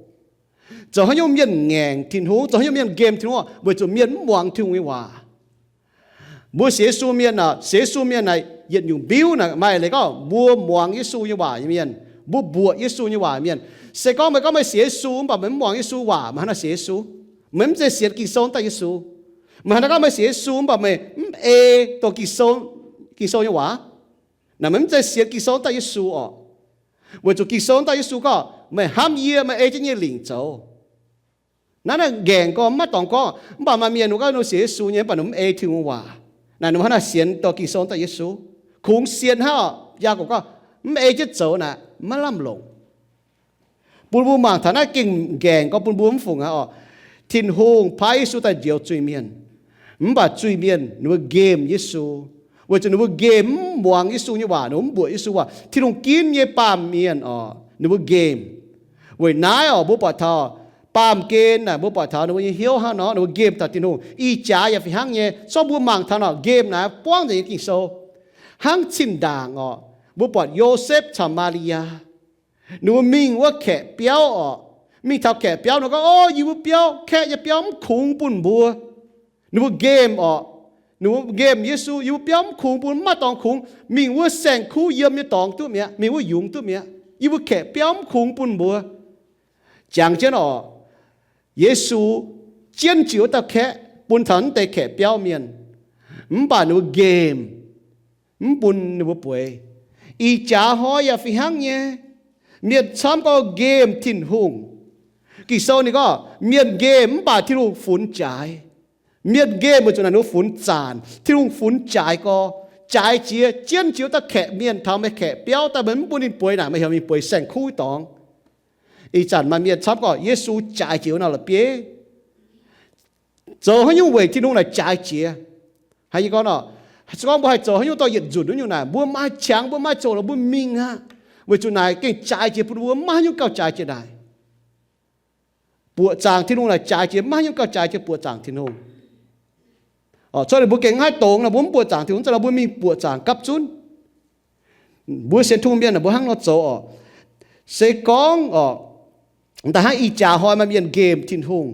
Zoux haaix nyungc mienh ngaengc Tin-Hungh, zoux haaix nyungc mienh nqemh Tin-Hungh? Weic zuqc mienh mv muangx Tin-Hungh nyei waac. Mbuo sienx Yesu mienh aah, sienx Yesu mienh naaic yietc nyungc mbiuv naaic maaih leiz gorngv mbuo muangx Yesu nyei waac nyei mienh, mbuo mbuoqc Yesu nyei waac mienh. Se gorngv meih gorngv meih sienx Yesu mv baac meih mv muangx Yesu waac, meih haaix nor sienx Yesu? Meih mv zeiz sienx Ging-Sou daaih Yesu. Meih haaix nor gorngv meih sienx Yesu mv baac meih mv ei dongh Ging-Sou, Ging-Sou nyei waac? Naaic meih mv zeiz sienx Ging-Sou daaih Yesu orqc. Weic zuqc Ging-Sou daaih Yesu gorngv, meih hnamv yie, meih ei jienv yie nyei lingc zoux. Naaiv naaiv nqaengc gorx mv maaih dorngx gorngv, mv baac maaih mienh ninh gorngv ninh sienx Yesu nyei, mv baac ninh mv ei Tin-Hungh waac. Naaic ninh haaix nor sienx dongh Ging-Sou daaih Yesu? Kungx sienx hnangv orqc. Yaagorpc gorngv, mv ei jienv zoux naaic maiv lamh longc. Bun mbuo mangc taux naaiv gengh nqaengc gorx bun mbuo mv fungc aqv orqc. Tin-Hungh paaiv Yesu daaih njoux zuiz-mienh, mv baac zuiz-mienh ninh mbuo nqemh Yesu, weic zuqc ninh mbuo nqemh mv muangx Yesu nyei waac, ninh mbuo mv mbuoqc Yesu waac. Tin-Hungh ginv nyei baamh mienh orqc, ninh mbuo nqemh. Weic naaiv orqc, mbuo buatc taux baamh gen naaic, mbuo buatc taux ninh mbuo nyei hnyouv hnangv nor, ninh mbuo nqemh taux Tin-Hungh. Ih jaax yaac fih hnangv nyei. Zorqv mbuo mangc taux nor, nqemh naaiv buangv nzengc nyei Ging-Sou. Hnangv zinh ndaangc orqc, mbuo buatc Yosepv caux Maa^li^yaa, ninh mbuo mingh wuov kaeqv biauv orqc. Mingh taux kaeqv biauv nor gorngv, O, yie mbuo biauv, kaeqv nyei biauv mv kungx bun mbuo. Ninh mbuo nqemh orqc. Ninh mbuo nqemh Yesu, Yie mbuo biauv mv kungx bun, mv maaih dorngx kungx. Mingh wuov saeng-kuv yiem nyei dorngx duqv mi'aqv. Mingh wuov yungz duqv mi'aqv. Yie mbuo kaeqv biauv mv kungx bun mbuo. Jangx jienv orqc, Yesu jienv jiex wuov dauh kaeqv bun taux naaiv deix kaeqv biauv mienh, mv baac ninh mbuo nqemh, mv bun ninh mbuo bueix. Ih jaax hnoi yaac fih hnangv nyei. Mienh camv gorx nqemh Tin-Hungh. Ging-Sou ninh gorngv mienh nqemh mv baac Tin-Hungh funx jaaix. Mienh nqemh weic zuqc naaic ninh mbuo funx zanc, Tin-Hungh funx jaaix gorx. Jaaix jiex, jienv jiex wuov dauh kaeqv mienh taux meih kaeqv biauv daaih, meih mv bun ninh bueix naaic, meih heuc ninh bueix saeng-kuv dorngx. Ih zanc maaih mienh camv gorx Yesu jaaix jiex wuov norm la'bieiv. Zoux haaix nyungc weic Tin-Hungh naaic jaaix jiex? Hnangv yie gorngv nor, se gorngv mbuo haih zoux haaix nyungc dorh yietc nzunc wuov nyungc naaic, mbuo maaih qangx, mbuo maaih zoqc lorqc, mbuo mingh aqv. Weic zuqc naaic gengh jaaix jiex bun mbuo maiv haaix nyungc gauh jaaix jiex naaic. Buoqc zaangc Tin-Hungh naaic jaaix jiex, maiv haaix nyungc gauh jaaix jiex buoqc zaangc Tin-Hungh. Orqc, cuotv liuz mbuo gengh maiv dongz nor, mbuo mv buoqc zaangc Tin-Hungh, cuotv liuz mbuo mingh buoqc zaangc gapv zunv. Mbuo sienx Tin-Hungh mienh naaic mbuo hnangv nor zoux orqc. Se gorngv orqc, da'hnangv ih jaax hnoi maaih mienh nqemh Tin-Hungh,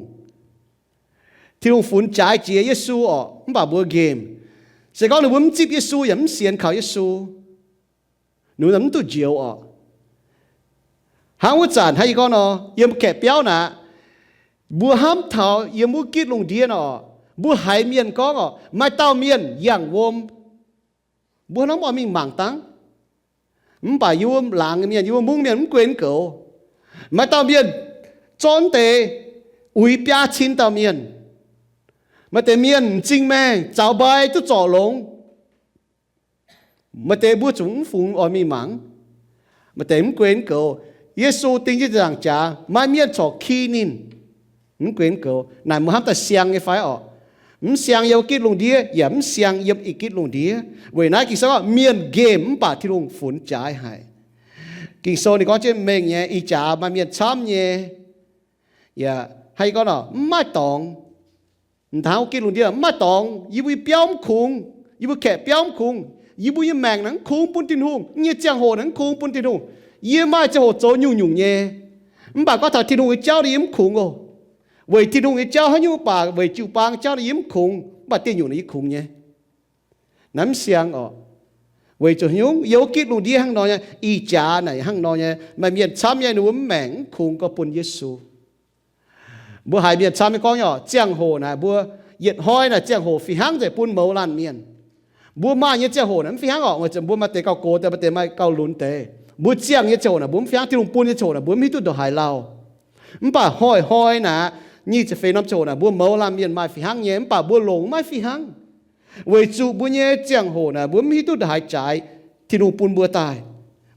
Tin-Hungh funx jaaix jiex Yesu orqc, mv baac mbuo nqemh. Se gorngv ninh mbuo mv zipv Yesu yaac mv sienx kaux Yesu, ninh mbuo mv duqv njoux orqc. Hnangv wuov zanc hnangv yie gorngv nor, yiem kaeqv biauv naaic, mbuo hnamv taux yiem wuov gitv lungh ndiev nor, mbuo haiz mienh gorngv orqc, maaih dauh mienh yangh wuom. Mbuo hnamv oix mingh mangc dangh. Mv baac yiem wuov laangz mienh, yiem wuov mungv mienh mv gunv goux. Maaih dauh mienh zorqv deix uix biaa cin dauh mienh. Maaih deix mienh m'zing maengh zaux mbai duqv zorc longx. Maaih deix mbuo zuqc mv fungx oix mingh mangc. Maaih deix mv gunv goux. Yesu ding jienv nzaangc jaax, maaih mienh corc ki ninh. Mv gunv goux. Naaic mbuo hnamv daaih siang nyei fai orqc? Mv siang yiem gitv lungh ndiev, yaac mv siang yiem ih gitv lungh ndiev. Weic naaiv Ging-Sou gorngv mienh nqemh mv baac Tin-Hungh funx jaaix haic. Ging-Sou ninh gorngv jienv mengh nyei, ih jaax maaih mienh camv nyei. Yaac hnangv yie gorngv nor, mv maaih dorngx. M'daaih hnangv wuov gitv lungh ndiev mv maaih dorngx, yie mbuo nyei biauv mv kungx, yie mbuo kaeqv biauv mv kungx, yie mbuo nyei maengc naaic mv kungx bun Tin-Hungh, yie nyei ziangh hoc naaic mv kungx bun Tin-Hungh. Yie maaih ziangh hoc zoux nyungc-nyungc nyei. Mv baac gorngv taux Tin-Hungh nyei jauv naaic yie mv kungx oc. Weic Tin-Hungh nyei jauv haaix nyungc mv baac weic jiu-baang jauv naaic yie mv kungx, mv baac diuh nyungc naaic yie kungx nyei. Naaiv mv siang orqc. Weic zuqc haaix nyungc? Yiem wuov gitv lungh ndiev hnangv nor nyei, ih jaax naaic hnangv nor nyei, maaih mienh camv nyei ninh mbuo mv maengc mv kungx gorngv bun Yesu. Mbuo haiz mienh camv nyei gorngv nyei orqc, ziangh hoc naaic mbuo yietc hnoi naaic ziangh hoc fih hnangv nzengc bun mouz laanh mienh. Mbuo maaih nyei ziangh hoc naaic mv fih hnangv orqc, weic zuqc mbuo maaih deix gauh gox deix, maaih deix maaih gauh lunx deix. Mbuo ziangh nyei ziangh hoc naaic mbuo mv fih hnangv, Tin-Hungh bun nyei ziangh hoc naaic mbuo mv hiuv duqv ndongc haaix lauh. Mv baac hnoi-hnoi naaic, nyic ziepc feix norm ziangh hoc naaic mbuo mouz laanh mienh maaih fih hnangv nyei, mv baac mbuo longc maiv fih hnangv. Weic zuqc mbuo nyei ziangh hoc naaic mbuo mv hiuv duqv ndongc haaix jaaix Tin-Hungh bun mbuo daaih.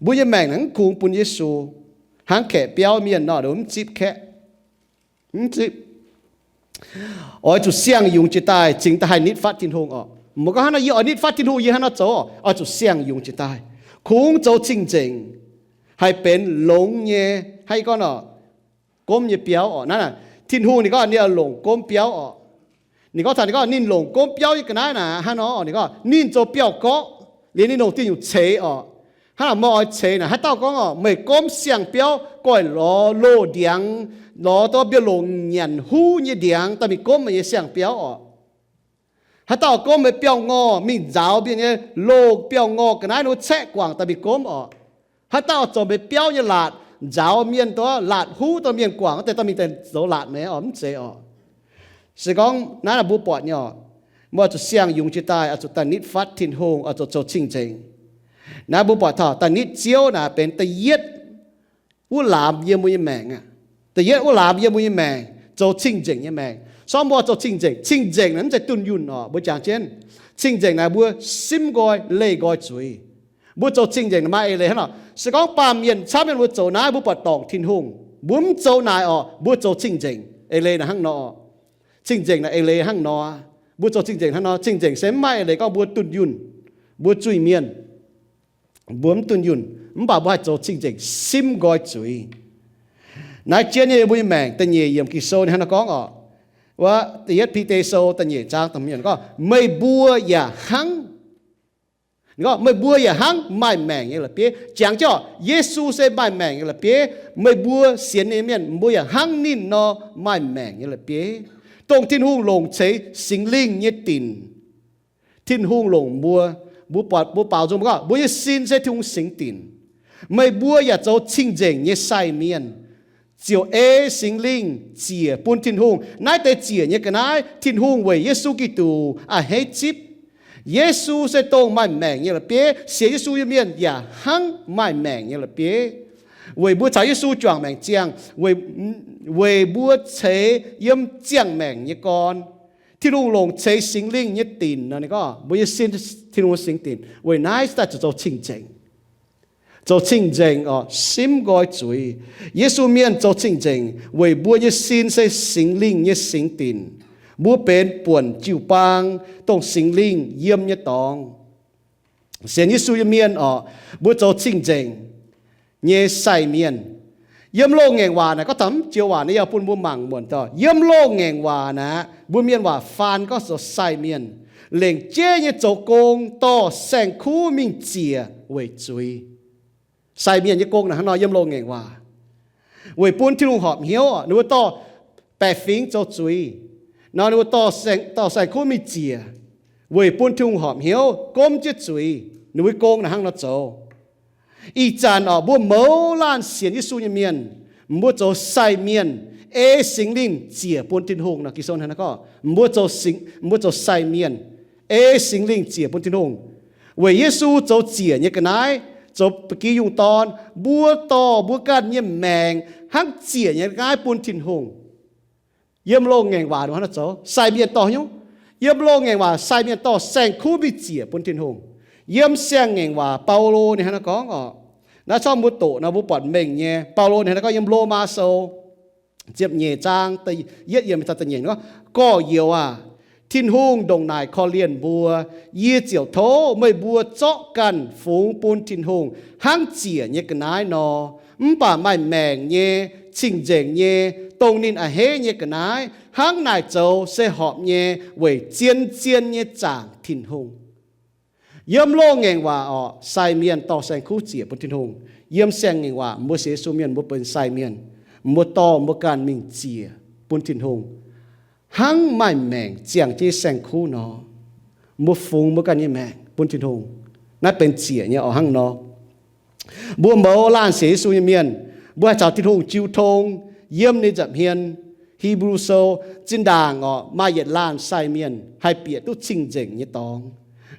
Mbuo nyei maengc naaic mv kungx bun Yesu. Hnangv kaeqv biauv mienh nor, mv zipv kaeqv. Mv zipv. Oix zuqc siang-yungz jiex daaih cingx daaih haih nitv fatv Tin-Hungh orqc. Mbuo gorngv hnangv nor, yie oix nitv fatv Tin-Hungh, yie hnangv nor zoux orqc. Oix zuqc siang-yungz jiex daaih, kungx zoux cing-nzengc, haih benx longx nyei, hnangv yie gorngv nor, gomv nyei biauv orqc. Naaiv, Tin-Hungh ninh gorngv ninh oix longc gomv biauv orqc. Ninh gorngv taux ninh gorngv ninh longc gomv biauv nyei ga'naaiv naaic hnangv nor, ninh gorngv ninh zoux biauv-gorqv, liuz ninh longc diuh nyungc ceix orqc. Hnangv naaic meih oix ceix naaic, haaix dauh gorngv orqc, meih gomv siang-biauv, goiv lorz loz ndiangx, lorz dorh mbiauh longc nyanc huv nyei ndiangx daaih mingh gomv meih nyei siang-biauv orqc. Haaix dauh gomv meih biauv-ngorh mingh nzaaux mienh nyei loz, biauv-ngorh ga'naaiv ninh caeqv guangc daaih mingh gomv orqc. Haaix dauh zoux meih biauv nyei laatc, nzaaux mienh dorh laatc huv dorh mienh guangc wuov deix, dorh mingh daaih zoux laatc meih orqc, mv zeiz orqc. Se gorngv naaiv naaic mbuo buatc nyei orqc, mbuo oix zuqc siang-yungz jiex daaih, oix zuqc daaih nitv fatv Tin-Hungh, oix zuqc zoux cing-nzengc. Naaiv mbuo buatc taux daaih nitv Ziouv naaic benx da'yietv wuov laamz yiem mbuo nyei maengc aqv. Da'yietv wuov laamz yiem mbuo nyei maengc, zoux cing-nzengc nyei maengc. Se gorngv mbuo zoux cing-nzengc, cing-nzengc naaic mv zeiz dunh yunh orqc. Mbuo jangx jienv, cing-nzengc naaic mbuo simv nqoi leih nqoi zuiz. Mbuo zoux cing-nzengc naaic maaih eix leiz hnangv nor. Se gorngv baamh mienh camv mienh mbuo zoux naaiv, mbuo buatc dorngc Tin-Hungh. Mbuo mv zoux naaic orqc, mbuo zoux cing-nzengc, eix leiz naaic hnangv nor. Cing-nzengc naaic eix leiz hnangv nor. Mbuo zoux cing-nzengc hnangv nor, cing-nzengc se mv maaih eix leiz gorngv mbuo dunh yunh, mbuo zuiz-mienh. Mbuo mv dunh yunh, mv baac mbuo haih zoux cing-nzengc simv nqoi zuiz. Naaiv jienv nyei mbuo nyei maengc da'nyeic yiemc Ging-Sou ninh hnangv naaiv gorngv orqc. Wuov da'yietv Bide Sou da'nyeic zaang da'hmz yiemc gorngv, meih mbuo yaac hnangv, ninh gorngv, meih mbuo yaac hnangv maaih maengc nyei la'bieiv. Jangx jienv orqc, Yesu se maaih maengc nyei la'bieiv. Meih mbuo sienx ninh mienh, mbuo yaac hnangv ninh nor maaih maengc nyei la'bieiv, dongh Tin-Hungh longc ceix Singx Lingh nyei dinc. Tin-Hungh longc mbuo, mbuo buatc, mbuo baaux nzung mbuo gorngv mbuo nyei sin se Tin-Hungh singx dinc. Meih mbuo yaac zoux cing-nzengc nyei sai mienh, ziouc ei Singx Lingh ziec bun Tin-Hungh. Naaiv deix ziec nyei ga'naaiv Tin-Hungh weic Yesu Giduc a'hneiv zipv. Yesu se dongh maaih maengc nyei la'bieiv. Sienx Yesu nyei mienh yaac hnangv maaih maengc nyei la'bieiv, weic mbuo caux Yesu juangc maengc ziangh, weic, weic mbuo ceix yiem ziangh maengc nyei gorn. Tin-Hungh longc ceix Singx Lingh nyei dinc nor, ninh gorngv mbuo nyei sin Tin-Hungh singx dinc. Weic naaiv daaih zuqc zoux cing-nzengc, zoux cing-nzengc orqc, simv nqoi zuiz. Yesu mienh zoux cing-nzengc weic mbuo nyei sin se Singx Lingh nyei singx dinc. Mbuo benx buonc jiu-baang dongh Singx Lingh yiem nyei dorngx. Sienx Yesu nyei mienh orqc, mbuo zoux cing-nzengc nyei sai mienh. Yiem loz-ngaengc waac naaic, gorngv taux mv joux waac naaiv yaac bun mbuo mangc muonc daaih. Yiem loz-ngaengc waac naaic, mbuo mienh waac faan gorngv zoux sai mienh, lengc jeiv nyei zoux gong dorh saeng-kuv mingh ziec weic zuiz. Sai mienh nyei gong naaic hnangv nor yiem loz-ngaengc waac. Weic bun Tin-Hungh horpc hnyouv, ninh mbuo dorh baeqc fingx zoux zuiz. Nor ninh mbuo dorh saeng-kuv mingh ziec weic bun Tin-Hungh horpc hnyouv, gomv jienv zuiz. Ninh mbuo gong naaic hnangv nor zoux. Ih zanc orqc, mbuo mouz laanh sienx Yesu nyei mienh, mbuo zoux sai mienh, ei Singx Lingh ziec bun Tin-Hungh nor. Ging-Sou hnangv naaiv gorngv, mbuo zoux, mbuo zoux sai mienh, ei Singx Lingh ziec bun Tin-Hungh. Weic Yesu zoux ziec nyei ga'naaiv, zoux ba'gi yungh dorn, mbuo dorh mbuo ganh nyei maengc hnangv ziec nyei ga'naaiv bun Tin-Hungh. Yiem loz-ngaengc waac ninh mbuo hnangv nor zoux, sai mienh dorh nyungc. Yiem loz-ngaengc waac sai mienh dorh saeng-kuv mingh ziec bun Tin-Hungh. Yiem siang-ngaengc waac Baulo ninh hnangv nor gorngv orqc, naaiv corc mbuo doqc nor mbuo buatc mengh nyei. Baulo ninh hnangv nor gorngv yiem Lomaa Sou ziepc nyeic zaang yietv yiemc taux da'nyeic gorngv, Gorx-youz aah! Tin-Hungh ndongc naaic korv-lienh mbuo, yie ziouc tov meih mbuo zorqv ganh fungx bun Tin-Hungh hnangv ziec nyei ga'naaiv nor. Mv baac maaih maengc nyei, cing-nzengc nyei, dongh ninh a'hneiv nyei ga'naaiv, hnangv naaic zoux se horpc nyei weic zien-zien nyei zaangc Tin-Hungh. Yiem loz-ngaengc waac orqc, sai mienh dorh saeng-kuv ziec bun Tin-Hungh. Yiem siang-ngaengc waac mbuo sienx Yesu mienh mbuo benx sai mienh, mbuo dorh mbuo ganh mingh ziec bun Tin-Hungh hnangv maaih maengc ziangh jienv saeng-kuv nor. Mbuo fungx mbuo ganh nyei maengc bun Tin-Hungh. Naaiv benx ziec nyei orqc hnangv nor. Mbuo mouz laanh sienx Yesu nyei mienh, mbuo haih caux Tin-Hungh jiu tong yiem ninh nza'hmien. Hipv^lu Sou, zinh ndaangc orqc, maaih yietc laanh sai mienh haih bieqc duqv cing-nzengc nyei dorngx.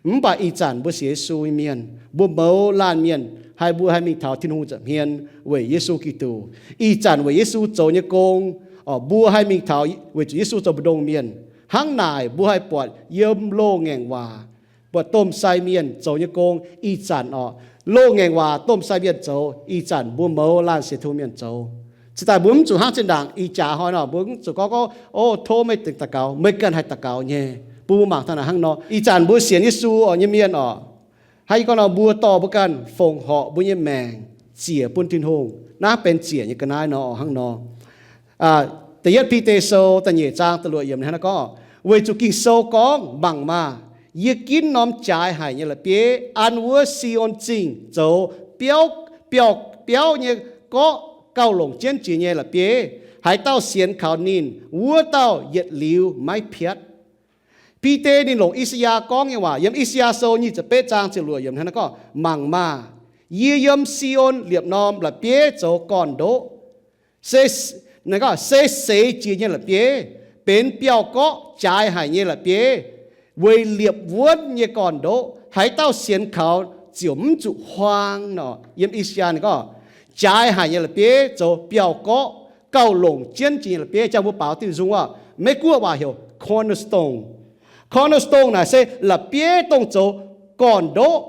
Mv baac ih zanc mbuo sienx Yesu nyei mienh, mbuo mouz laanh mienh haih, mbuo haih mingh taux Tin-Hungh nza'hmien weic Yesu Giduc. Ih zanc weic Yesu zoux nyei gong orqc, mbuo haih mingh taux weic zuqc Yesu zoux mbu'ndongx mienh. Hnangv naaic mbuo haih buatc yiem loz-ngaengc waac buatc domh sai mienh zoux nyei gong ih zanc orqc. Loz-ngaengc waac domh sai mienh zoux, ih zanc mbuo mouz laanh sienx Tin-Hungh mienh zoux. Cingx daaih mbuo mv zuqc hnangv zinh ndaangc ih jaax hnoi nor, mbuo mv zuqc gorngv, gorngv, O, tov meih daux gaux, meih ganh haih daux gaux nyei. Bun mbuo mangc taux naaic hnangv nor. Ih zanc mbuo sienx Yesu orqc nyei mienh orqc, hnangv yie gorngv nor, mbuo dorh mbuo ganh fongc horc mbuo nyei maengc ziec bun Tin-Hungh, naaiv benx ziec nyei ga'naaiv nor orqc hnangv nor. Da'yietv Bide Sou da'nyeic zaang da'luoqc yiemc hnangv naaiv gorngv, Weic zuqc Ging-Sou gorngv, Mangc maah! Yie ginv norm jaaix haic nyei la'bieiv an wuov Si^on Zingh zoux biauv, biauv, biauv nyei gorqv gauh longc jienv jiex nyei la'bieiv. Haaix dauh sienx kaux ninh, wuov dauh yietc liuz maiv piatv. Bide ninh longc I^saa^yaa gorngv nyei waac yiem I^saa^yaa Sou nyic ziepc betv zaang ziepc luoqc yiemc hnangv naaiv gorngv, Mangc maah! Yie yiem Si^on liepc norm la'bieiv zoux gorn-ndoqv, se, se seix jiex nyei la'bieiv, benx biauv-gorqv jaaix haic nyei la'bieiv, weic liepc wuonv nyei gorn-ndoqv. Haaix dauh sienx kaux ziouc mv zuqc huaang nor. Yiem I^saa^yaa ninh gorngv, jaaix haic nyei la'bieiv zoux biauv-gorqv gauh longc jienv jiex nyei la'bieiv. Jang mbuo baaux diuh nzung orqc, Meiv-Guoqv waac heuc cornerstone. Cornerstone naaic se la'bieiv dongh zoux gorn-ndoqv,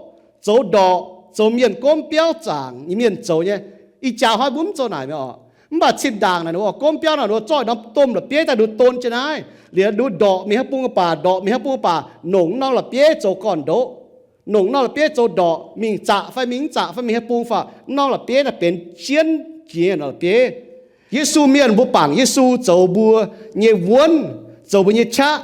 zoux ndorqc, zoux mienh gomv biauv zaangc nyei mienh zoux nyei. Ih jaax hnoi mbuo mv zoux naaic mi'aqv orqc. Mv baac cin-ndaangc naaic ninh mbuo gomv biauv naaic ninh mbuo zorqv norm domh la'bieiv daaih ninh mbuo don jienv naaiv. Liuz ninh mbuo ndorqc mingh haaix bung baac, ndorqc mingh haaix bung baac, nongc norm la'bieiv zoux gorn-ndoqv, nongc norm la'bieiv zoux ndorqc mingh zaqc fai mingh mv zaqc fai mingh haaix bung fai, norm la'bieiv naaic benx jienv jiex norm la'bieiv. Yesu mienh mbuo bangc Yesu zoux mbuo nyei wuonv, zoux mbuo nyei qaqv,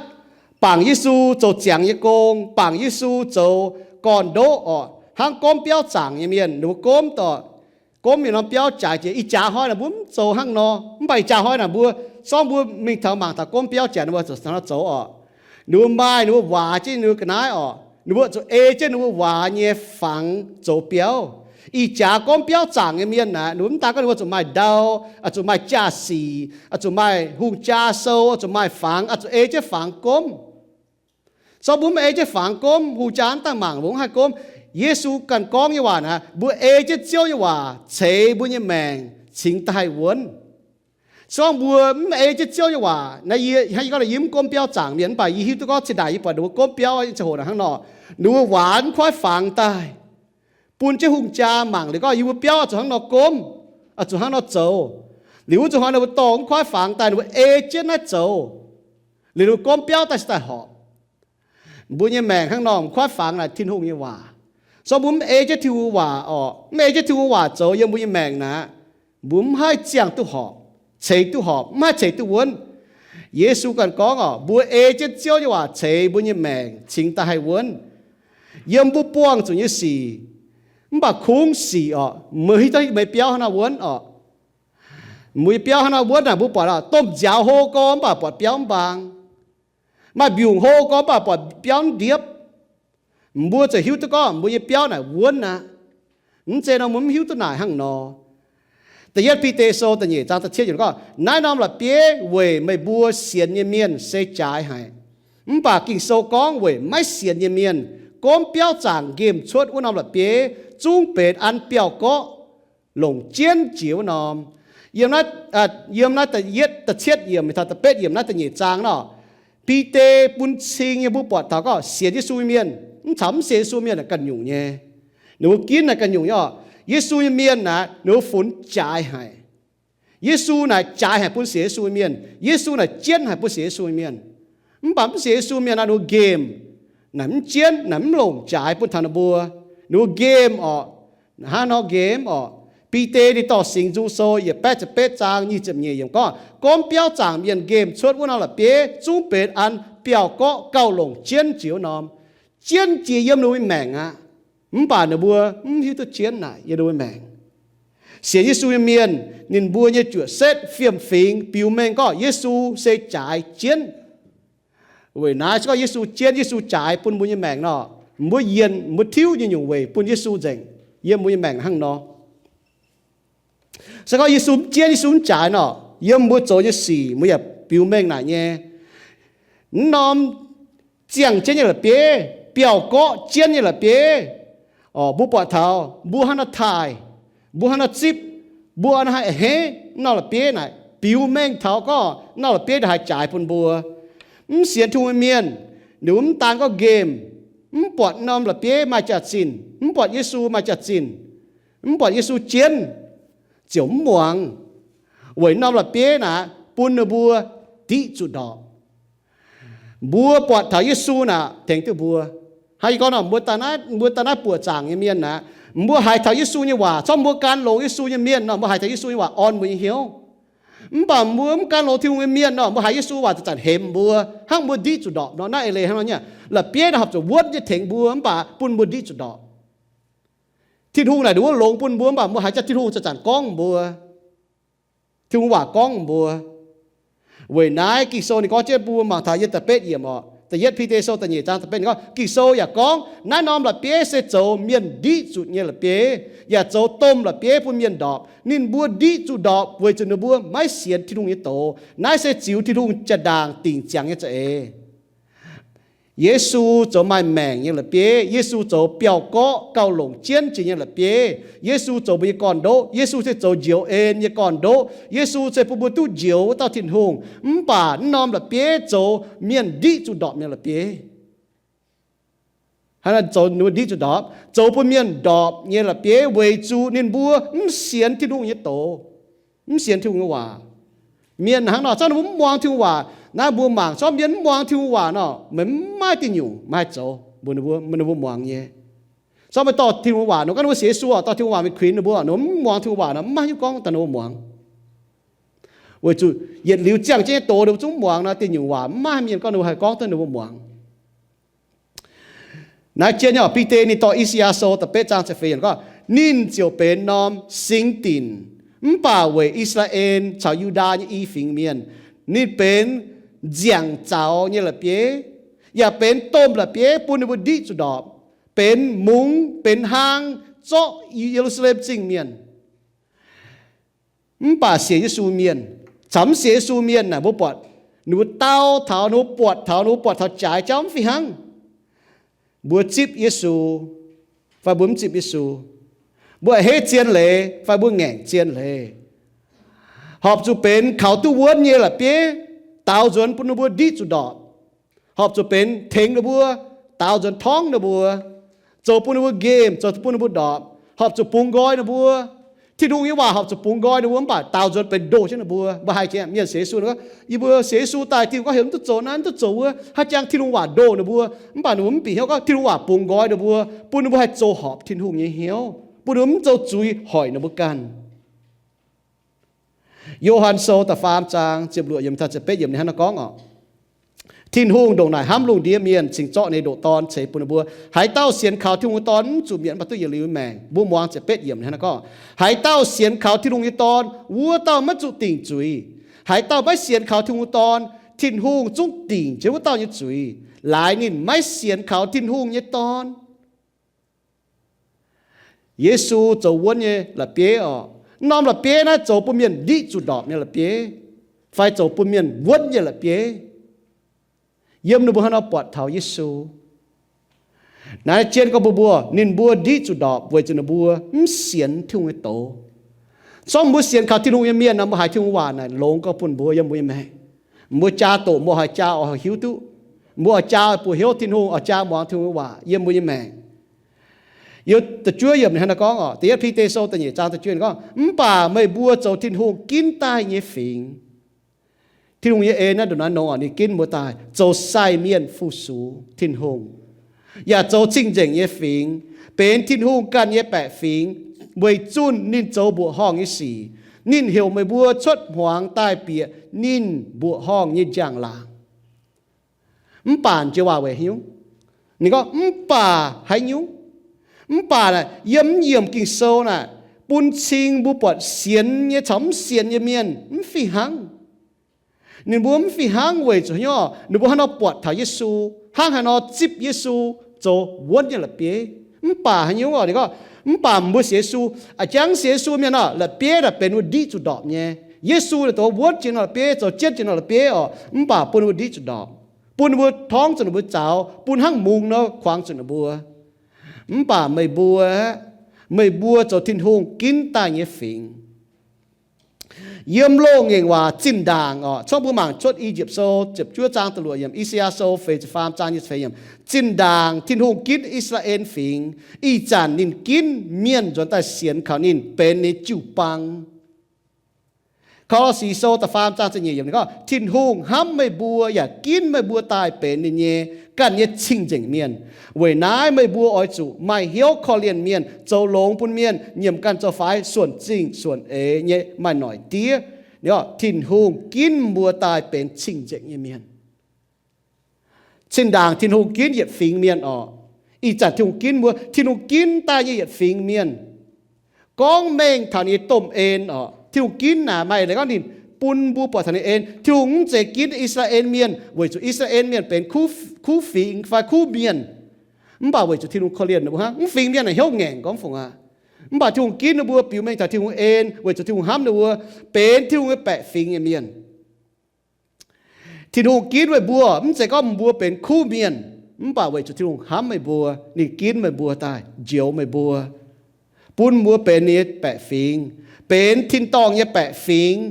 bangc Yesu zoux ziangx nyei gong, bangc Yesu zoux gorn-ndoqv orqc. Hnangv gomv biauv zaangc nyei mienh ninh mbuo gomv dorh, gomv mingh norm biauv jaaix jiex. Ih jaax hnoi naaic mbuo mv zoux hnangv nor, mv baac ih jaax hnoi naaic mbuo, zorngv mbuo mingh taux mangc taux gomv biauv jaaix ninh mbuo zoux hnangv nor zoux orqc. Ninh mbuo maaih, ninh mbuo waaz jienv ninh mbuo ga'naaiv orqc. Ninh mbuo zuqc ei jienv ninh mbuo waaz nyei fangx zoux biauv. Ih jaax gomv biauv zaangc nyei mienh naaic, ninh mbuo mv daan gorngv ninh mbuo zuqc maaih ndau, zuqc maaih jaa-sic, zuqc maaih hungh jaa sou, zuqc maaih fangx, zuqc ei jienv fangx gomv. Zorngv mbuo mv ei jienv fangx gomv, hungh jaa mv daaih mangc mbuo mv haih gomv. Yesu ganh gorngv nyei waac naaic, mbuo ei jienv Ziouv nyei waac ceix mbuo nyei maengc cingx daaih haih wuonv. Zorngv mbuo mv ei jienv Ziouv nyei waac naaic, yie hnangv yie gorngv, yie mv gomv biauv zaangc mienh, mv baac yie hiuv duqv gorngv cin-ndaangc yie buatc ninh mbuo gomv biauv nyei ziangh hoc naaic hnangv nor, ninh mbuo waaz mv kuaaiv fangx daaih bun jienv hungh jaa mangc liuz gorngv, yie mbuo biauv oix zuqc hnangv nor gomv, oix zuqc hnangv nor zoux. Liuz wuov zuqc hnoi ninh mbuo dorh mv kuaaiv fangx daaih, ninh mbuo ei jienv naaiv zoux. Liuz ninh mbuo gormv biauv daaih se daaih horpc. Mbuo nyei maengc hnangv nor, mv kuaaiv fangx naaic Tin-Hungh nyei waac. So mbuo mv ei jienv Tin-Hungh waac orqc, mv ei jienv Tin-Hungh waac zoux yiem mbuo nyei maengc naaic, mbuo mv haih ziangh duqv horpc, ceix duqv horpc, mv haih ceix duqv wuonv. Yesu ganh gorngv orqc, mbuo ei jienv Ziouv nyei waac ceix mbuo nyei maengc cingx daaih haih wuonv. Yiem mbuo buangh zuqc nyei sic, mv baac kungx sic orqc, mbuo hiuv duqv meih biauv hnangv naaiv wuonv orqc. Mbuo nyei biauv hnangv naaiv wuonv naaic, mbuo buatc orqc, domh nziaaux hlo gorx mv baac buatc biauv mv mbaang. Maaih mbiungc hlo gorx mv baac buatc biauv mv ndiepv. Mbuo ziouc hiuv duqv gorngv mbuo nyei biauv naaic wuonv aqv. Mv zeiz nor mbuo mv hiuv duqv naaic hnangv nor. Da'yietv Bide Sou da'nyeic zaang da'cietv yiemc gorngv, naaiv norm la'bieiv weic meih mbuo sienx nyei mienh se jaaix haic. Mv baac Ging-Sou gorngv weic maiv sienx nyei mienh, gomv biauv zaangc nqemh cuotv wuov norm la'bieiv zungv benx an biauv-gorqv longc jienv jiex wuov norm. Yiem naaiv, yiem naaiv da'yietv, da'cietv yiemc taux da'betv yiemc naaiv da'nyeic zaang nor, Bide bun cing nyei mbuo buatc taux gorngv sienx Yesu nyei mienh mv caux mv sienx Yesu mienh naaic ganh nyungc nyei. Ninh mbuo ginv naaic ganh nyungc nyei orqc. Yesu nyei mienh naaic ninh mbuo funx jaaix haic. Yesu naaic jaaix haic bun sienx Yesu nyei mienh. Yesu naaic jienv haic bun sienx Yesu nyei mienh. Mv baac mv sienx Yesu mienh naaic ninh mbuo nqemh, naaic mv jienv, naaic mv longc jaaix bun taux ninh mbuo. Ninh mbuo nqemh orqc. Hnangv nor nqemh orqc. Bide ninh dorh Singx Nzung Sou yietc baeqv ziepc betv zaang nyic ziepc nyeic yiemc gorngv, gomv biauv zaangc mienh nqemh cuotv wuov norm la'bieiv zungv benx an biauv-gorqv gauh longc jienv jiex wuov norm. Jienv jiex yiem ninh mbuo maengc aqv. Mv baac ninh mbuo mv hiuv duqv jienv naaic yiem ninh mbuo maengc. Sienx Yesu nyei mienh ninh mbuo nyei juoqc setv fiem-fingx biux mengh gorngv Yesu se jaaix jienv. Weic naaiv se gorngv Yesu jienv, Yesu jaaix bun mbuo nyei maengc nor, mbuo yienc, mbuo tiuv nyei nyungc weic bun Yesu nzengc yiem mbuo nyei maengc hnangv nor. Se gorngv Yesu mv jienv, Yesu mv jaaix nor, yiem mbuo zoux nyei sic mbuo yaac biux mengh naaic nyei. Mv norm ziangh jienv nyei la'bieiv, biauv-gorqv jienv nyei la'bieiv, mbuo buatc taux mbuo hnangv naaiv taaih, mbuo hnangv naaiv zipv, mbuo hnangv naaiv a'hneiv, mv norm la'bieiv naaic biux mengh taux gorngv mv norm la'bieiv ndongc haaix jaaix bun mbuo. Mv sienx Tin-Hungh nyei mienh, ninh mbuo mv daan gorngv nqemh, mv buatc mv norm la'bieiv maaih jaax-zinh, mv buatc Yesu maaih jaax-zinh, mv buatc Yesu jienv, ziouc mv muangx, weic mv norm la'bieiv naaic bun ninh mbuo diqv zuqc ndorpc. Mbuo buatc taux Yesu naaic tengx duqv mbuo. Hnangv yie gorngv nor, mbuo daaih naaiv, mbuo daaih naaiv buoqc zaangc nyei mienh naaic, mbuo haiz taux Yesu nyei waac, corc mbuo gan longx Yesu nyei mienh nor, mbuo haiz taux Yesu nyei waac orn mbuo nyei hnyouv. Mv baac mbuo mv gan longx Tin-Hungh nyei mienh nor, mbuo haiz Yesu waac zanc-zanc hemx mbuo, hnangv mbuo ndiqv zuqc ndorpc nor. Naaiv eix leiz hnangv nor nyei, la'bieiv naaic horpc zuqc wuonv nyei tengx mbuo, mv baac bun mbuo ndiqv zuqc ndorpc. Tin-Hungh naaic ninh wuov longx bun mbuo, mv baac mbuo haiz jaax Tin-Hungh zanc-zanc gorngv mbuo, Tin-Hungh waac gorngv mbuo. Weic naaiv Ging-Sou ninh gorngv jienv bun mbuo mangc taux yiem da'betv yiemc orqc, da'yietv Bide Sou da'nyeic zaang da'betv yiemc gorngv, Ging-Sou yaac gorngv naaiv norm la'bieiv se zoux mienh ndiqv zuqc nyei la'bieiv, yaac zoux domh la'bieiv bun mienh ndorpc. Ninh mbuo ndiqv zuqc ndorpc weic zuqc ninh mbuo maiv sienx Tin-Hungh nyei doz. Naaiv se ziux Tin-Hungh jaa-ndaangc dingc ziangx nyei za'eix. Yesu zoux maaih maengc nyei la'bieiv. Yesu zoux biauv-gorqv gauh longc jienv jiex nyei la'bieiv. Yesu zoux mbuo nyei gorn-ndoqv. Yesu se zoux njoux en nyei gorn-ndoqv. Yesu se bun mbuo duqv njoux wuov dauh Tin-Hungh. Mv baac mv norm la'bieiv zoux mienh ndiqv zuqc ndorpc nyei la'bieiv. Hnangv naaiv zoux ninh mbuo ndiqv zuqc ndorpc, zoux bun mienh ndorpc nyei la'bieiv weic zuqc ninh mbuo mv sienx Tin-Hungh nyei doz, mv sienx Tin-Hungh nyei waac. Mienh hnangv nor, corc ninh mbuo mv muangx Tin-Hungh waac. Naaiv mbuo mangc, corc mienh mv muangx Tin-Hungh waac nor, meih mv maaih diuh nyungc meih haih zoux mbuox ninh mbuo, ninh mbuo muangx nyei. Corc meih dorh Tin-Hungh waac, ninh mbuo ganh ninh mbuo sienx Yesu oc, dorh Tin-Hungh waac mingh kuinx ninh mbuo, ninh mbuo mv muangx Tin-Hungh waac nor, mv maaih hiuv gorngv daaih ninh mbuo muangx. Weic zuqc yietc liuz ziangh jienv nyei doz ninh mbuo zungv muangx nor, diuh nyungc waac mv maaih mienh gorngv ninh mbuo haih gorngv duqv ninh mbuo muangx. Naaiv jienv nyei oc, Bide ninh dorh I^saa^yaa Sou da'betv zaang ziepc feix yiemc gorngv, ninh ziouc benx norm singx dinc, mv baac weic I^saa^laa^en caux Yu^ndaa nyei i fingx mienh, ninh benx nziangc zaux nyei la'bieiv, yaac benx domh la'bieiv bun ninh mbuo ndiqv zuqc ndorpc, benx mungz, benx hlang zorqv Ye^lu^saa^lem Zingh mienh. Mv baac sienx Yesu mienh caux mv sienx Yesu mienh naaic, mbuo buatc ninh mbuo dau taux, ninh mbuo buatc taux, ninh mbuo buatc taux jaaix jauv mv fih hnangv. Mbuo zipv Yesu fai mbuo mv zipv Yesu, mbuo a'hneiv zien leiz fai mbuo ngaengc zien leiz, horpc zuqc benx kaux duqv wuonv nyei la'bieiv daaux nzuonx bun ninh mbuo ndiqv zuqc ndorpc, horpc zuqc benx tengx ninh mbuo daaux nzuonx torngv ninh mbuo, zoux bun ninh mbuo nqemh, zoux bun ninh mbuo ndorpc, horpc zuqc bungx nqoi ninh mbuo, Tin-Hungh nyei waac horpc zuqc bungx nqoi ninh mbuo, mv baac daaux nzuonx benx ndoh jienv ninh mbuo. Mbuo haih jiex mienh sienx Yesu gorngv, yie mbuo sienx Yesu daaih, Tin-Hungh gorngv heuc mv duqv zoux naaiv, mv duqv zoux wuov, haih jangx Tin-Hungh waac ndoh ninh mbuo. Mv baac ninh mbuo mv bieqc hnyouv gorngv Tin-Hungh waac bungx nqoi ninh mbuo, bun ninh mbuo haih zoux horpc Tin-Hungh nyei hnyouv, bun ninh mbuo mv zoux zuiz hoic ninh mbuo ganh. Yo^han Sou da'faam zaang ziepc luoqc yiemc taux ziepc betv yiemc ninh hnangv naaiv gorngv oc. Tin-Hungh ndongc naaic hnamv lungh ndiev mienh, cingx zorqv ninh nyei ndoqc Dorn ceix bun ninh mbuo. Haaix dauh sienx kaux Tin-Hungh nyei Dorn mv zuqc mietc, mv baac duqv yietc liuz maengc. Mbuo muangx ziepc betv yiemc hnangv naaiv gorngv, haaix dauh sienx kaux Tin-Hungh nyei Dorn, wuov dauh maiv zuqc dingc zuiz. Haaix dauh maiv sienx kaux Tin-Hungh nyei Dorn, Tin-Hungh zungv dingc jienv wuov dauh nyei zuiz, laaix ninh maiv sienx kaux Tin-Hungh nyei Dorn. Yesu zoux wuonv nyei la'bieiv oc. Norm la'bieiv naaiv zoux bun mienh ndiqv zuqc ndorpc nyei la'bieiv, fai zoux bun mienh wuonv nyei la'bieiv. Yiem ninh mbuo haaix nor buatc taux Yesu? Naaiv jien gorngv mbuox mbuo, ninh mbuo ndiqv zuqc ndorpc weic zuqc ninh mbuo mv sienx Tin-Hungh nyei doz. Zorqv mbuo sienx kaux Tin-Hungh nyei mienh nor, mbuo haiz Tin-Hungh waac naaic longx gorx bun mbuo yiem mbuo nyei maengc. Mbuo jaa doqc, mbuo oix jaa oix hiuv duqv. Mbuo oix jaa oix buoz-hnyouv Tin-Hungh, oix jaa muangx Tin-Hungh nyei waac yiem mbuo nyei maengc. Yiem da'juov yiemc ninh hnangv naaiv gorngv oc, Da'yietv Bide Sou da'nyeic zaang da'juov yiemc gorngv, mv baac meih mbuo zoux Tin-Hungh ginv daaih nyei fingx. Tin-Hungh nyei en naaiv ndongc naaiv nongx oc, ninh ginv mbuo daaih zoux sai mienh fu-sux Tin-Hungh, yaac zoux cing-nzengc nyei fingx, benx Tin-Hungh ganh nyei baeqc fingx, weic zunh ninh zoux mbuoqc horngh nyei sic. Ninh heuc meih mbuo cuotv hmuangx daaih bieqc ninh mbuoqc horngh nyei njang-laangc. Mv baac joux waac weic haaix nyungc? Ninh gorngv, mv baac haaix nyungc? Mv baac naaic, yiem mv yiemc Ging-Sou naaic, bun cing mbuo buatc sienx nyei caux mv sienx nyei mienh mv fih hnangv. Ninh mbuo mv fih hnangv weic zuqc haaix nyungc? Ninh mbuo haaix nor buatc taux Yesu, hnangv haaix nor zipv Yesu zoux wuonv nyei la'bieiv. Mv baac haaix nyungc oc? Ninh gorngv, mv baac mbuo sienx Yesu, a'jangv sienx Yesu mienh oc, la'bieiv naaic benx wuov ndiqv zuqc ndorpc nyei. Yesu naaic dongh wuonv jiex nor la'bieiv, zoux jienv jiex nor la'bieiv oc, mv baac bun ninh mbuo ndiqv zuqc ndorpc, bun ninh mbuo torngv zuqc ninh mbuo zaux, bun hnangv mungz nor kuangx zuqc ninh mbuo. Mv baac meih mbuo, meih mbuo zoux Tin-Hungh ginv daaih nyei fingx. Yiem loz-ngaengc waac zinh ndaangc oc, corc mbuo mangc cuotv I^yipv Sou ziepc juov zaang da'luoqc yiemc, I^saa^yaa Sou feix ziepc faam zaang nyei feix yiemc. Zinh ndaangc Tin-Hungh ginv I^saa^laa^en Fingx, ih zanc ninh ginv mienh nzuonx daaih sienx kaux ninh benx ninh jiu-baang. Ko^lo^si Sou da'faam zaang ziepc nyeic yiemc ninh gorngv, Tin-Hungh hnamv meih mbuo yaac ginv meih mbuo daaih benx ninh nyei ganh nyei cing-nzengc mienh. Weic naaiv meih mbuo oix zuqc maaih hnyouv korv-lienh mienh, zoux longx bun mienh, nyiemc ganh zoux faix, suonc zingh suonc eix nyei maaih noic diev. Tin-Hungh ginv mbuo daaih benx cing-nzengc nyei mienh. Zinh ndaangc Tin-Hungh ginv yietc fingx mienh oc. Ih zanc Tin-Hungh ginv mbuo, Tin-Hungh ginv daaih nyei yietc fingx mienh. Gorngv mengh taux ninh nyei domh en oc, Tin-Hungh ginv naaic maaih leiz gorngv ninh bun mbuo buatc taux ninh en. Tin-Hungh mv zeiz ginv I^saa^laa^en Mienh weic zuqc I^saa^laa^en Mienh benx kuv, kuv fingx fai kuv mienh. Mv baac weic zuqc Tin-Hungh korv-lienh ninh mbuo hnangv. Mv fingx mienh naaic hnyouv ngaengc gorngv fungc aqv. Mv baac Tin-Hungh ginv ninh mbuo biux mengh taux Tin-Hungh en weic zuqc Tin-Hungh hnamv ninh mbuo, benx Tin-Hungh nyei baeqc fingx nyei mienh. Tin-Hungh ginv meih mbuo, mv zeiz gorngv mbuo benx kuv mienh, mv baac weic zuqc Tin-Hungh hnamv meih mbuo, ninh ginv meih mbuo daaih njoux meih mbuo, bun mbuo benx ninh nyei baeqc fingx, benx tin-dorngh nyei baeqc fingx.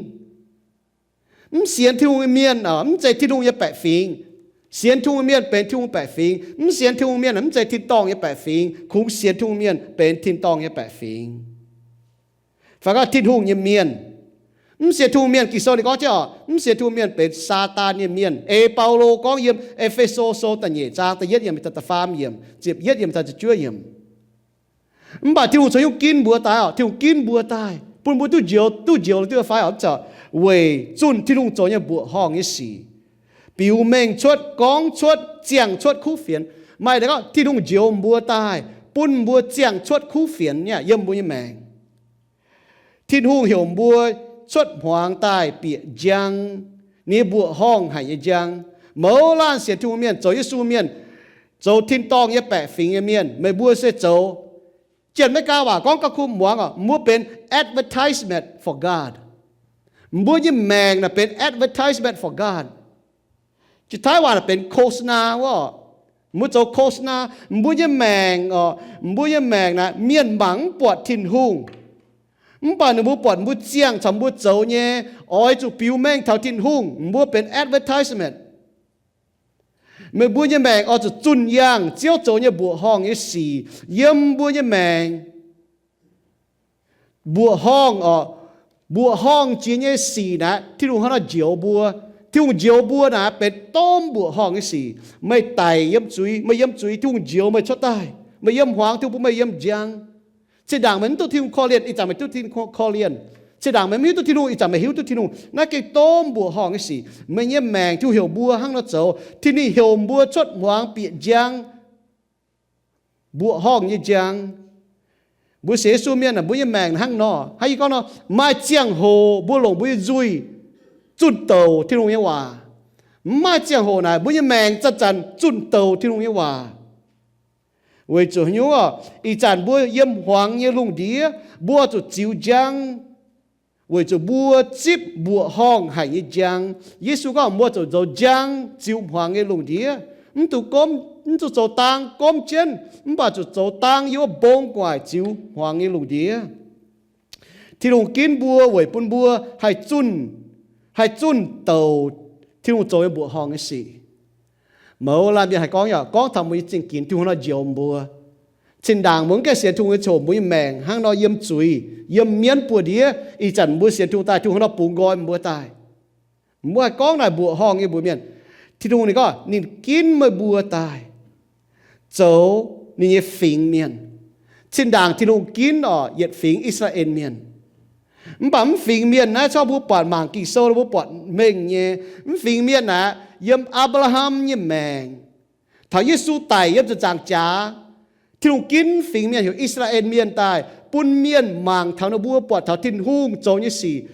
Mv sienx Tin-Hungh nyei mienh mv zeiz Tin-Hungh nyei baeqc fingx. Sienx Tin-Hungh nyei mienh benx Tin-Hungh baeqc fingx. Mv sienx Tin-Hungh mienh mv zeiz tin-dorngh nyei baeqc fingx. Kungx sienx Tin-Hungh mienh benx tin-dorngh nyei baeqc fingx. Fai gorngv Tin-Hungh nyei mienh, mv sienx Tin-Hungh mienh, Ging-Sou ninh gorngv jienv oc, mv sienx Tin-Hungh mienh benx Saadaan nyei mienh. Ei Baulo gorngv yiem E^fe^so Sou da'nyeic zaang da'yietv yiemc, da'faam yiemc, ziepc yietv yiemc, da'juov yiemc. Mv baac Tin-Hungh caux hnyouv ginv mbuo daaih oc. Tin-Hungh ginv mbuo daaih bun mbuo duqv njoux, duqv njoux duqv fai oc, mv zeiz weic zunh Tin-Hungh zoux nyei mbuoqc horngh nyei sic, biux mengh cuotv, gorngv cuotv, ziangh cuotv kuv fienx. Maaih deix gorngv Tin-Hungh njoux mbuo daaih bun mbuo ziangh cuotv kuv fienx yiem mbuo nyei maengc. Tin-Hungh heuc mbuo cuotv hmuangx daaih bieqc njang, ninh nyei mbuoqc horngh haic nyei njang. Mouz laanh sienx Tin-Hungh mienh, zoux Yesu mienh, zoux tin-dorngh nyei baeqc fingx nyei mienh, meih mbuo se zoux, janx-Meigaa waac gorngv gauh kuv muangx oc, mbuo benx advertisement for God. Mbuo nyei maengc naaic benx advertisement for God. Jiex Taiv waac naaic benx โฆษณา wuov. Mbuo zoux โฆษณา. Mbuo nyei maengc oc, mbuo nyei maengc naaic mienh mangc mv buatc Tin-Hungh, mv baac ninh mbuo buatc mbuo ziangh caux mbuo zoux nyei, oix zuqc biux mengh taux Tin-Hungh, mbuo benx advertisement. Meih mbuo nyei maengc oix zuqc zunh yangh Ziouv zoux nyei mbuoqc horngh nyei sic yiem mbuo nyei maengc. mbuoqc horngh oc, mbuoqc horngh jiex nyei sic naaic, Tin-Hungh hnangv nor njoux mbuo. Tin-Hungh njoux mbuo naaic benx domh mbuoqc horngh nyei sic. Meih daic yiem zuiz, meih yiem zuiz, Tin-Hungh njoux meih cuotv daaih. Meih yiem hmuangx, Tin-Hungh bun meih yiem njang. Zinh ndaangc meih mv duqv Tin-Hungh korv-lienh, ih zanc meih duqv Tin-Hungh korv-lienh. Zinh ndaangc meih mv hiuv duqv Tin-Hungh, ih zanc meih hiuv duqv Tin-Hungh. Naaiv gengh domh mbuoqc horngh nyei sic. Meih nyei maengc, Tin-Hungh heuc mbuo hnangv nor zoux. Tin-Hungh heuc mbuo cuotv hmuangx bieqc njang, mbuoqc horngh nyei njang. Mbuo sienx Yesu mienh aah, mbuo nyei maengc hnangv nor. Hnangv yie gorngv nor, maaih ziangh hoc mbuo longc mbuo nyei nzuih zunh douz Tin-Hungh nyei waac. Mv maaih ziangh hoc naaic, mbuo nyei maengc zanc-zanc zunh douz Tin-Hungh nyei waac. Weic zuqc haaix nyungc oc? Ih zanc mbuo yiem hmuangx nyei lungh ndiev, mbuo zuqc ziux njang, weic zuqc mbuo zipv mbuoqc horngh haic nyei njang. Yesu gorngv mbuo zuqc zoux njang ziux hmuangx nyei lungh ndiev. Mv dungx gomv, mv zuqc zoux dang gomv jienv, mv baac zuqc zoux dang yiem wuov mbong gu'nguaaic ziux hmuangx nyei lungh ndiev. Tin-Hungh ginv mbuo weic bun mbuo haih zunh, haih zunh douz Tin-Hungh zoux nyei mbuoqc horngh nyei sic. Mouz laanh mienh haih gorngv yaac gorngv taux mbuo nyei zingh ginx, Tin-Hungh hnangv nor njoux mbuo. Zinh ndaangc mbuo mv gaengh sienx Tin-Hungh nyei ziangh hoc, mbuo nyei maengc hnangv nor yiem zuiz, yiem mienv buoz-ndiev. Ih zanc mbuo sienx Tin-Hungh daaih, Tin-Hungh hnangv nor bungx nqoi mbuo daaih. Mbuo haih gorngv naaic mbuoqc horngh nyei mbuox mienh, Tin-Hungh ninh gorngv ninh ginv meih mbuo daaih zoux ninh nyei fingx mienh. Zinh ndaangc Tin-Hungh ginv oc yietc fingx I^saa^laa^en Mienh. Mv baac mv fingx mienh naaiv corc mbuo buatc mangc Ging-Sou mbuo buatc mengh nyei. Mv fingx mienh aeqv, yiem Apc^laa^ham nyei maengc, taux Yesu daic yiem ziepc nzaangc jaax, Tin-Hungh ginv fingx mienh heuc I^saa^laa^en Mienh daaih, bun mienh mangc taux ninh mbuo buatc taux Tin-Hungh zoux nyei sic.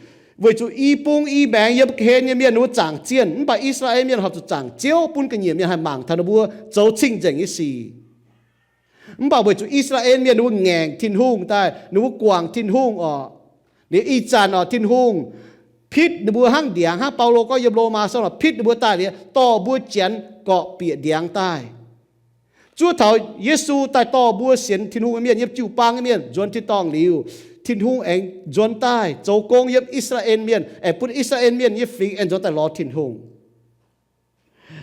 Weic zuqc i bung i maengx yiem ga'hlen nyei mienh ninh mbuo zaangc zienh, mv baac I^saa^laa^en Mienh horpc zuqc zaangc Ziouv, bun ga'nyiec mienh haih mangc taux ninh mbuo zoux cing-nzengc nyei sic. Mv baac weic zuqc I^saa^laa^en Mienh ninh mbuo ngaengc Tin-Hungh daaih, ninh mbuo guangc Tin-Hungh oc. Liuz ih zanc oc, Tin-Hungh pitv ninh mbuo hnangv ndiangx, hnangv Baulo gorngv yiem Lomaa sou nor, pitv ninh mbuo daaih liuz dorh mbuo Janx gorqv-bieqc ndiangx daaih. Zuov taux Yesu daaih dorh mbuo sienx Tin-Hungh nyei mienh, yiem jiu-baang nyei mienh nzuonx tin-dorngh liuz, Tin-Hungh aengx nzuonx daaih zoux gong yiem I^saa^laa^en Mienh, aengx bun I^saa^laa^en Mienh nyei fingx aengx nzuonx daaih lorz Tin-Hungh.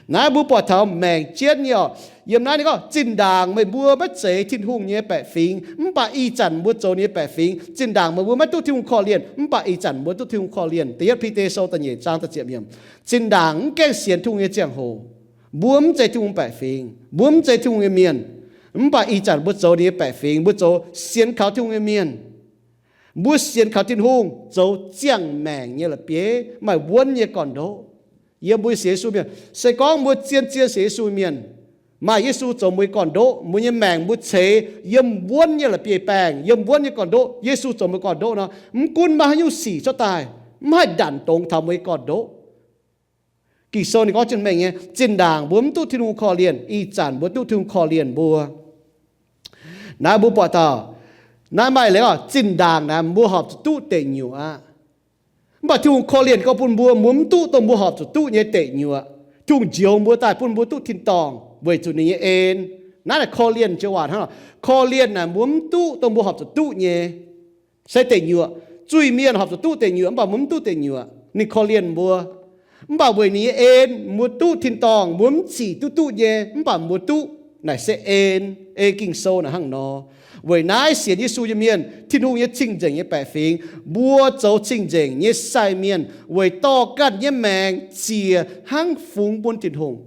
Naaiv mbuo buatc taux maengc jienv nyei oc. Yiem naaiv ninh gorngv, zinh ndaangc meih mbuo maiv zeiz Tin-Hungh nyei baeqc fingx, mv baac ih zanc mbuo zoux ninh nyei baeqc fingx. Zinh ndaangc meih mbuo maiv duqv Tin-Hungh korv-lienh, mv baac ih zanc mbuo duqv Tin-Hungh korv-lienh. Da'yietv Bide Sou da'nyeic zaang da'ziepc yiemc. Zinh ndaangc mv gaengh sienx Tin-Hungh nyei ziangh hoc, mbuo mv zeiz Tin-Hungh baeqc fingx, mbuo mv zeiz Tin-Hungh nyei mienh. Mv baac ih zanc mbuo zoux ninh nyei baeqc fingx, mbuo zoux sienx kaux Tin-Hungh nyei mienh. Mbuo sienx kaux Tin-Hungh zoux ziangh maengc nyei la'bieiv, maaih wuonv nyei gorn-ndoqv. Yiem mbuo sienx Yesu mienh, se gorngv mbuo zien-zien sienx Yesu mienh, maaih Yesu zoux mbuo nyei gorn-ndoqv, mbuo nyei maengc mbuo ceix yiem wuonv nyei la'bieiv-baengh, yiem wuonv nyei gorn-ndoqv. Yesu zoux mbuo gorn-ndoqv nor, mv gunv maaih haaix nyungc sic cuotv daaih, mv haih ndanc dongz taux mbuo nyei gorn-ndoqv. Ging-Sou ninh gorngv jienv mengh nyei, zinh ndaangc mbuo mv duqv Tin-Hungh korv-lienh, ih zanc mbuo duqv Tin-Hungh korv-lienh mbuo. Naaiv mbuo buatc taux, naaiv maaih leiz oc, zinh ndaangc naaiv mbuo horpc zuqc duqv deic nyuoqc aqv. Mv baac Tin-Hungh korv-lienh gorngv bun mbuo, mbuo mv duqv dongh mbuo horpc zuqc duqv nyei deic nyuoqc. Tin-Hungh njoux mbuo daaih bun mbuo duqv tin-dorngh weic zuqc ninh nyei en. Naaiv naaic korv-lienh joux waac hnangv nor. Korv-lienh naaic mbuo mv duqv dongh mbuo horpc zuqc duqv nyei. Se deic nyuoqc. Zuiz-mienh horpc zuqc duqv deic nyuoqc, mv baac mbuo mv duqv deic nyuoqc. Ninh korv-lienh mbuo. Mv baac weic ninh nyei en, mbuo duqv tin-dorngh, mbuo mv zic duqv duqv nyei, mv baac mbuo duqv naaic se en. Ei Ging-Sou naaic hnangv nor. Weic naaiv sienx Yesu nyei mienh, Tin-Hungh nyei cing-nzengc nyei baeqc fingx, mbuo zoux cing-nzengc nyei sai mienh weic dorh ganh nyei maengc ziec hnangv fungx bun Tin-Hungh.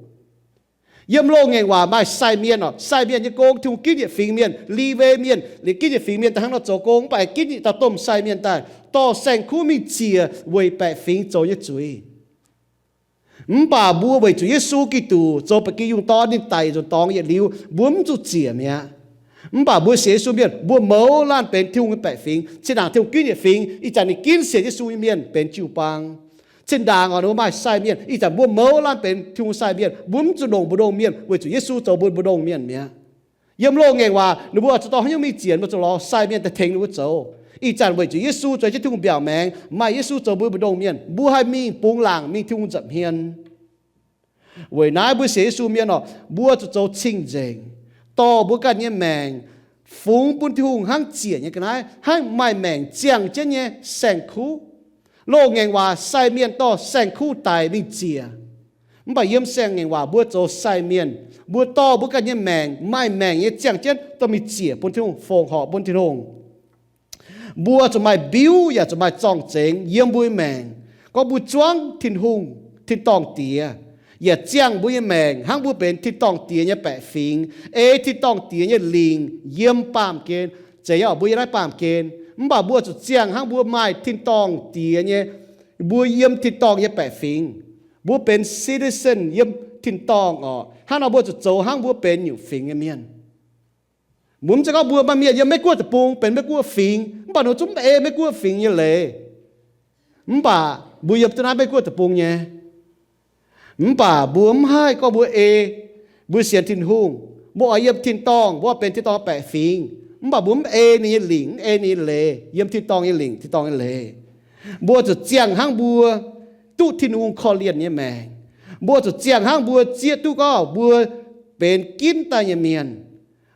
Yiem loz-ngaengc waac maaih sai mienh oc. Sai mienh nyei gong, Tin-Hungh ginv yietc fingx mienh, Liwe mienh, liuz ginv yietc fingx mienh daaih hnangv nor zoux gong, mv baac ginv yietc dauh domh sai mienh daaih dorh saeng-kuv mingh ziec weic baeqc fingx zoux nyei zuiz. Mv baac mbuo weic zuqc Yesu Giduc zoux ba'gi yungh dorn, ninh daic nzuonx dorngx yietc liuz, mbuo mv zuqc ziec mi'aqv. Mv baac mbuo sienx Yesu mienh, mbuo mouz laanh benx Tin-Hungh nyei baeqc fingx. Zinh ndaangc Tin-Hungh ginv yietc fingx, ih zanc ninh ginv sienx Yesu nyei mienh benx jiu-baang. Zinh ndaangc oc, ninh mbuo maaih sai mienh, ih zanc mbuo mouz laanh benx Tin-Hungh sai mienh, mbuo mv zuqc longc mbu'ndongx mienh weic zuqc Yesu zoux mbuo mbu'ndongx mienh mi'aqv. Yiem loz-ngaengc waac ninh mbuo oix zuqc dorh haaix nyungc mingh ziec, mbuo zuqc lorz sai mienh daaih tengx ninh mbuo zoux. Ih zanc weic zuqc Yesu zoux jienv Tin-Hungh mbiaauc maengx, maaih Yesu zoux mbuo mbu'ndongx mienh, mbuo haih mingh bungx laangc mingh Tin-Hungh nza'hmien. Weic naaiv mbuo sienx Yesu mienh oc, mbuo zuqc zoux cing-nzengc, dorh mbuo ganh nyei maengc fungx bun Tin-Hungh hnangv ziec nyei ga'naaiv, hnangv maaih maengc ziangh jienv nyei saeng-kuv. Loz-ngaengc waac sai mienh dorh saeng-kuv daic mingh ziec. Mv baac yiem siang-ngaengc waac mbuo zoux sai mienh, mbuo dorh mbuo ganh nyei maengc, maaih maengc nyei ziangh jienv dorh mingh ziec bun Tin-Hungh, fongc horc bun Tin-Hungh. Mbuo zuqc maaih mbiuv yaac zuqc maaih zorng-zengx yiem mbuo nyei maengc, gorngv mbuo zuangv Tin-Hungh, tin-dorngh Diex, yaac ziangh mbuo nyei maengc hnangv mbuo benx tin-dorngh Diex nyei baeqc fingx, ei tin-dorngh Diex nyei lingc yiem baamh gen. Zeiz nyei, mbuo yiem naaiv baamh gen, mv baac mbuo zuqc ziangh hnangv mbuo maaih tin-dorngh Diex nyei, mbuo yiem tin-dorngh nyei baeqc fingx. Mbuo benx citizen yiem tin-dorngh orqc. Hnangv nor mbuo zuqc zoux hnangv mbuo benx nyungc fingx nyei mienh. Mbuo mv zeiz gorngv mbuo maaih mienh yiem Meiv Guoqv deic-bung benx Meiv Guoqv fingx, mv baac ninh zungv mv ei Meiv Guoqv fingx nyei leiz. Mv baac mbuo yiem duqv naaiv Meiv Guoqv deic-bung nyei. Mv baac mbuo mv haih gorngv mbuo ei, mbuo sienx Tin-Hungh, mbuo oix yiem tin-dorngh, mbuo oix benx tin-dorngh baeqc fingx, mv baac mbuo mv ei ninh nyei lingc, mv ei ninh nyei leiz, yiem tin-dorngh nyei lingc, tin-dorngh nyei leiz. Mbuo zuqc ziangh hnangv mbuo duqv Tin-Hungh korv-lienh nyei maengc. Mbuo zuqc ziangh hnangv mbuo zieqv duqv gorngv mbuo benx ginv daaih nyei mienh.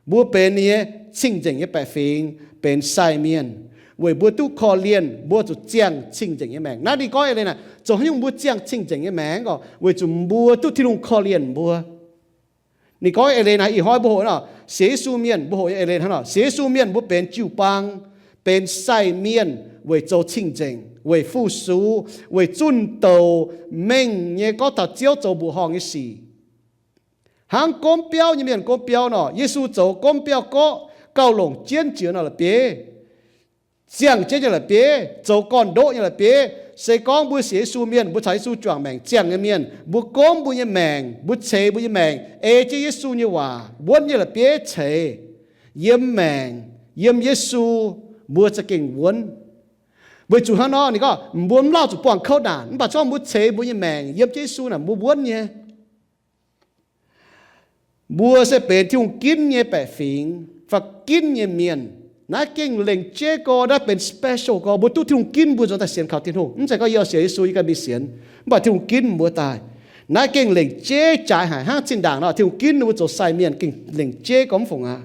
Mbuo benx ninh nyei cing-nzengc nyei baeqc fingx, benx sai mienh. Weic mbuo duqv korv-lienh, mbuo zuqc ziangh cing-nzengc nyei maengc. Naaiv ninh gorngv eix leiz naaic, zoux haaix nyungc mbuo ziangh cing-nzengc nyei maengc orqc? Weic zuqc mbuo duqv Tin-Hungh korv-lienh mbuo. Ninh gorngv eix leiz naaic, ih hnoi mbuo hoqc nor, sienx Yesu mienh mbuo hoqc nyei eix leiz hnangv nor, sienx Yesu mienh mbuo benx jiu-baang, benx sai mienh weic zoux cing-nzengc, weic fu-sux, weic zunh douz mengh nyei gorngv taux Ziouv zoux mbuoqc horngh nyei sic. Hnangv gomv biauv nyei mienh gomv biauv nor, Yesu zoux gomv biauv gorqv, gauh longc jienv jiex nor la'bieiv, ziangh jienv nyei la'bieiv, zoux gorn-ndoqv nyei la'bieiv. Se gorngv mbuo sienx Yesu mienh, mbuo caux Yesu juangc maengc ziangh nyei mienh, mbuo gomv mbuo nyei maengc, mbuo ceix mbuo nyei maengc ei jienv Yesu nyei waac wuonv nyei la'bieiv ceix, yiem maengc, yiem Yesu, mbuo za'gengh wuonv. Weic zuqc hnangv nor ninh gorngv mbuo mv lauh zuqc buangh kouv naanc, mv baac zorqv mbuo ceix mbuo nyei maengc yiem jienv Yesu naaic mbuo wuonv nyei. Mbuo se benx Tin-Hungh ginv nyei baeqc fingx fai ginv nyei mienh. Naaiv gengh lengc jeiv gorx, naaiv benx special gorx. Mbuo duqv Tin-Hungh ginv mbuo nzuonx daaih sienx kaux Tin-Hungh. Mv zeiz gorngv yie oix sienx Yesu yie ganh mingh sienx, mv baac Tin-Hungh ginv mbuo daaih. Naaiv gengh lengc jeiv jaaix haic hnangv zinh ndaangc nor, Tin-Hungh ginv ninh mbuo zoux sai mienh gengh lengc jeiv gorx mv fungc aqv.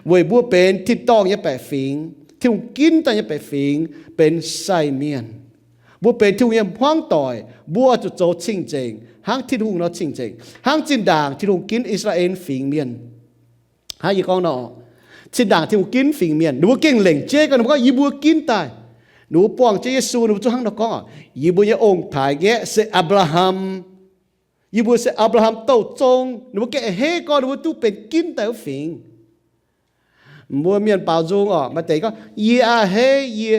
Weic mbuo benx tin-dorngh nyei baeqc fingx, Tin-Hungh ginv daaih nyei baeqc fingx, benx sai mienh. Mbuo benx Tin-Hungh nyei hmuangv doic, mbuo oix zuqc zoux cing-nzengc hnangv Tin-Hungh nor cing-nzengc, hnangv zinh ndaangc Tin-Hungh ginv I^saa^laa^en Fingx Mienh. Hnangv yie gorngv nor, zinh ndaangc Tin-Hungh ginv fingx mienh, ninh mbuo gengh lengc jeiv gorx, ninh mbuo gorngv, yie mbuo ginv daaih. Ninh mbuo buangh jienv Yesu, ninh mbuo zungv hnangv nor gorngv, yie mbuo nyei ong-taaix nyei se Apc^laa^ham. Yie mbuo se Apc^laa^ham douh zong. Ninh mbuo gengh a'hneiv gorx ninh mbuo duqv benx ginv daaih wuov fingx. Mbuo mienh baaux nzung orqc, maaih deix gorngv, yie a'hneiv yie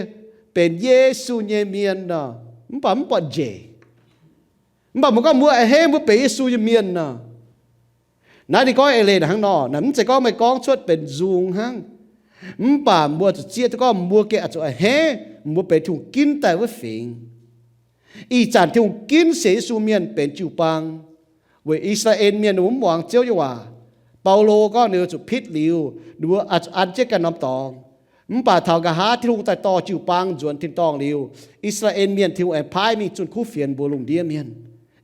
benx Yesu nyei mienh nor, mv baac mv buatc njiec. Mv baac mbuo gorngv mbuo a'hneiv mbuo benx Yesu nyei mienh nor. Naaiv ninh gorngv eix leiz hnangv nor, naaiv mv zeiz gorngv meih gorngv cuotv benx nzung hnangv. Mv baac mbuo zuqc zieqv duqv gorngv mbuo gengh oix zuqc a'hneiv mbuo benx Tin-Hungh ginv daaih wuov fingx. Ih zanc Tin-Hungh ginv sienx Yesu mienh benx jiu-baang, weic I^saa^laa^en Mienh ninh mbuo mv muangx Ziouv nyei waac. Baulo gorngv ninh mbuo zuqc pitv liuz, ninh mbuo oix zuqc an jienv ganh norm dorngx. Mv baac taux nqa'haav Tin-Hungh daaih dorh jiu-baang nzuonx tin-dorngh liuz, I^saa^laa^en Mienh Tin-Hungh aengx paaiv mingh zunh kuv fienx mbuox lungh ndiev mienh.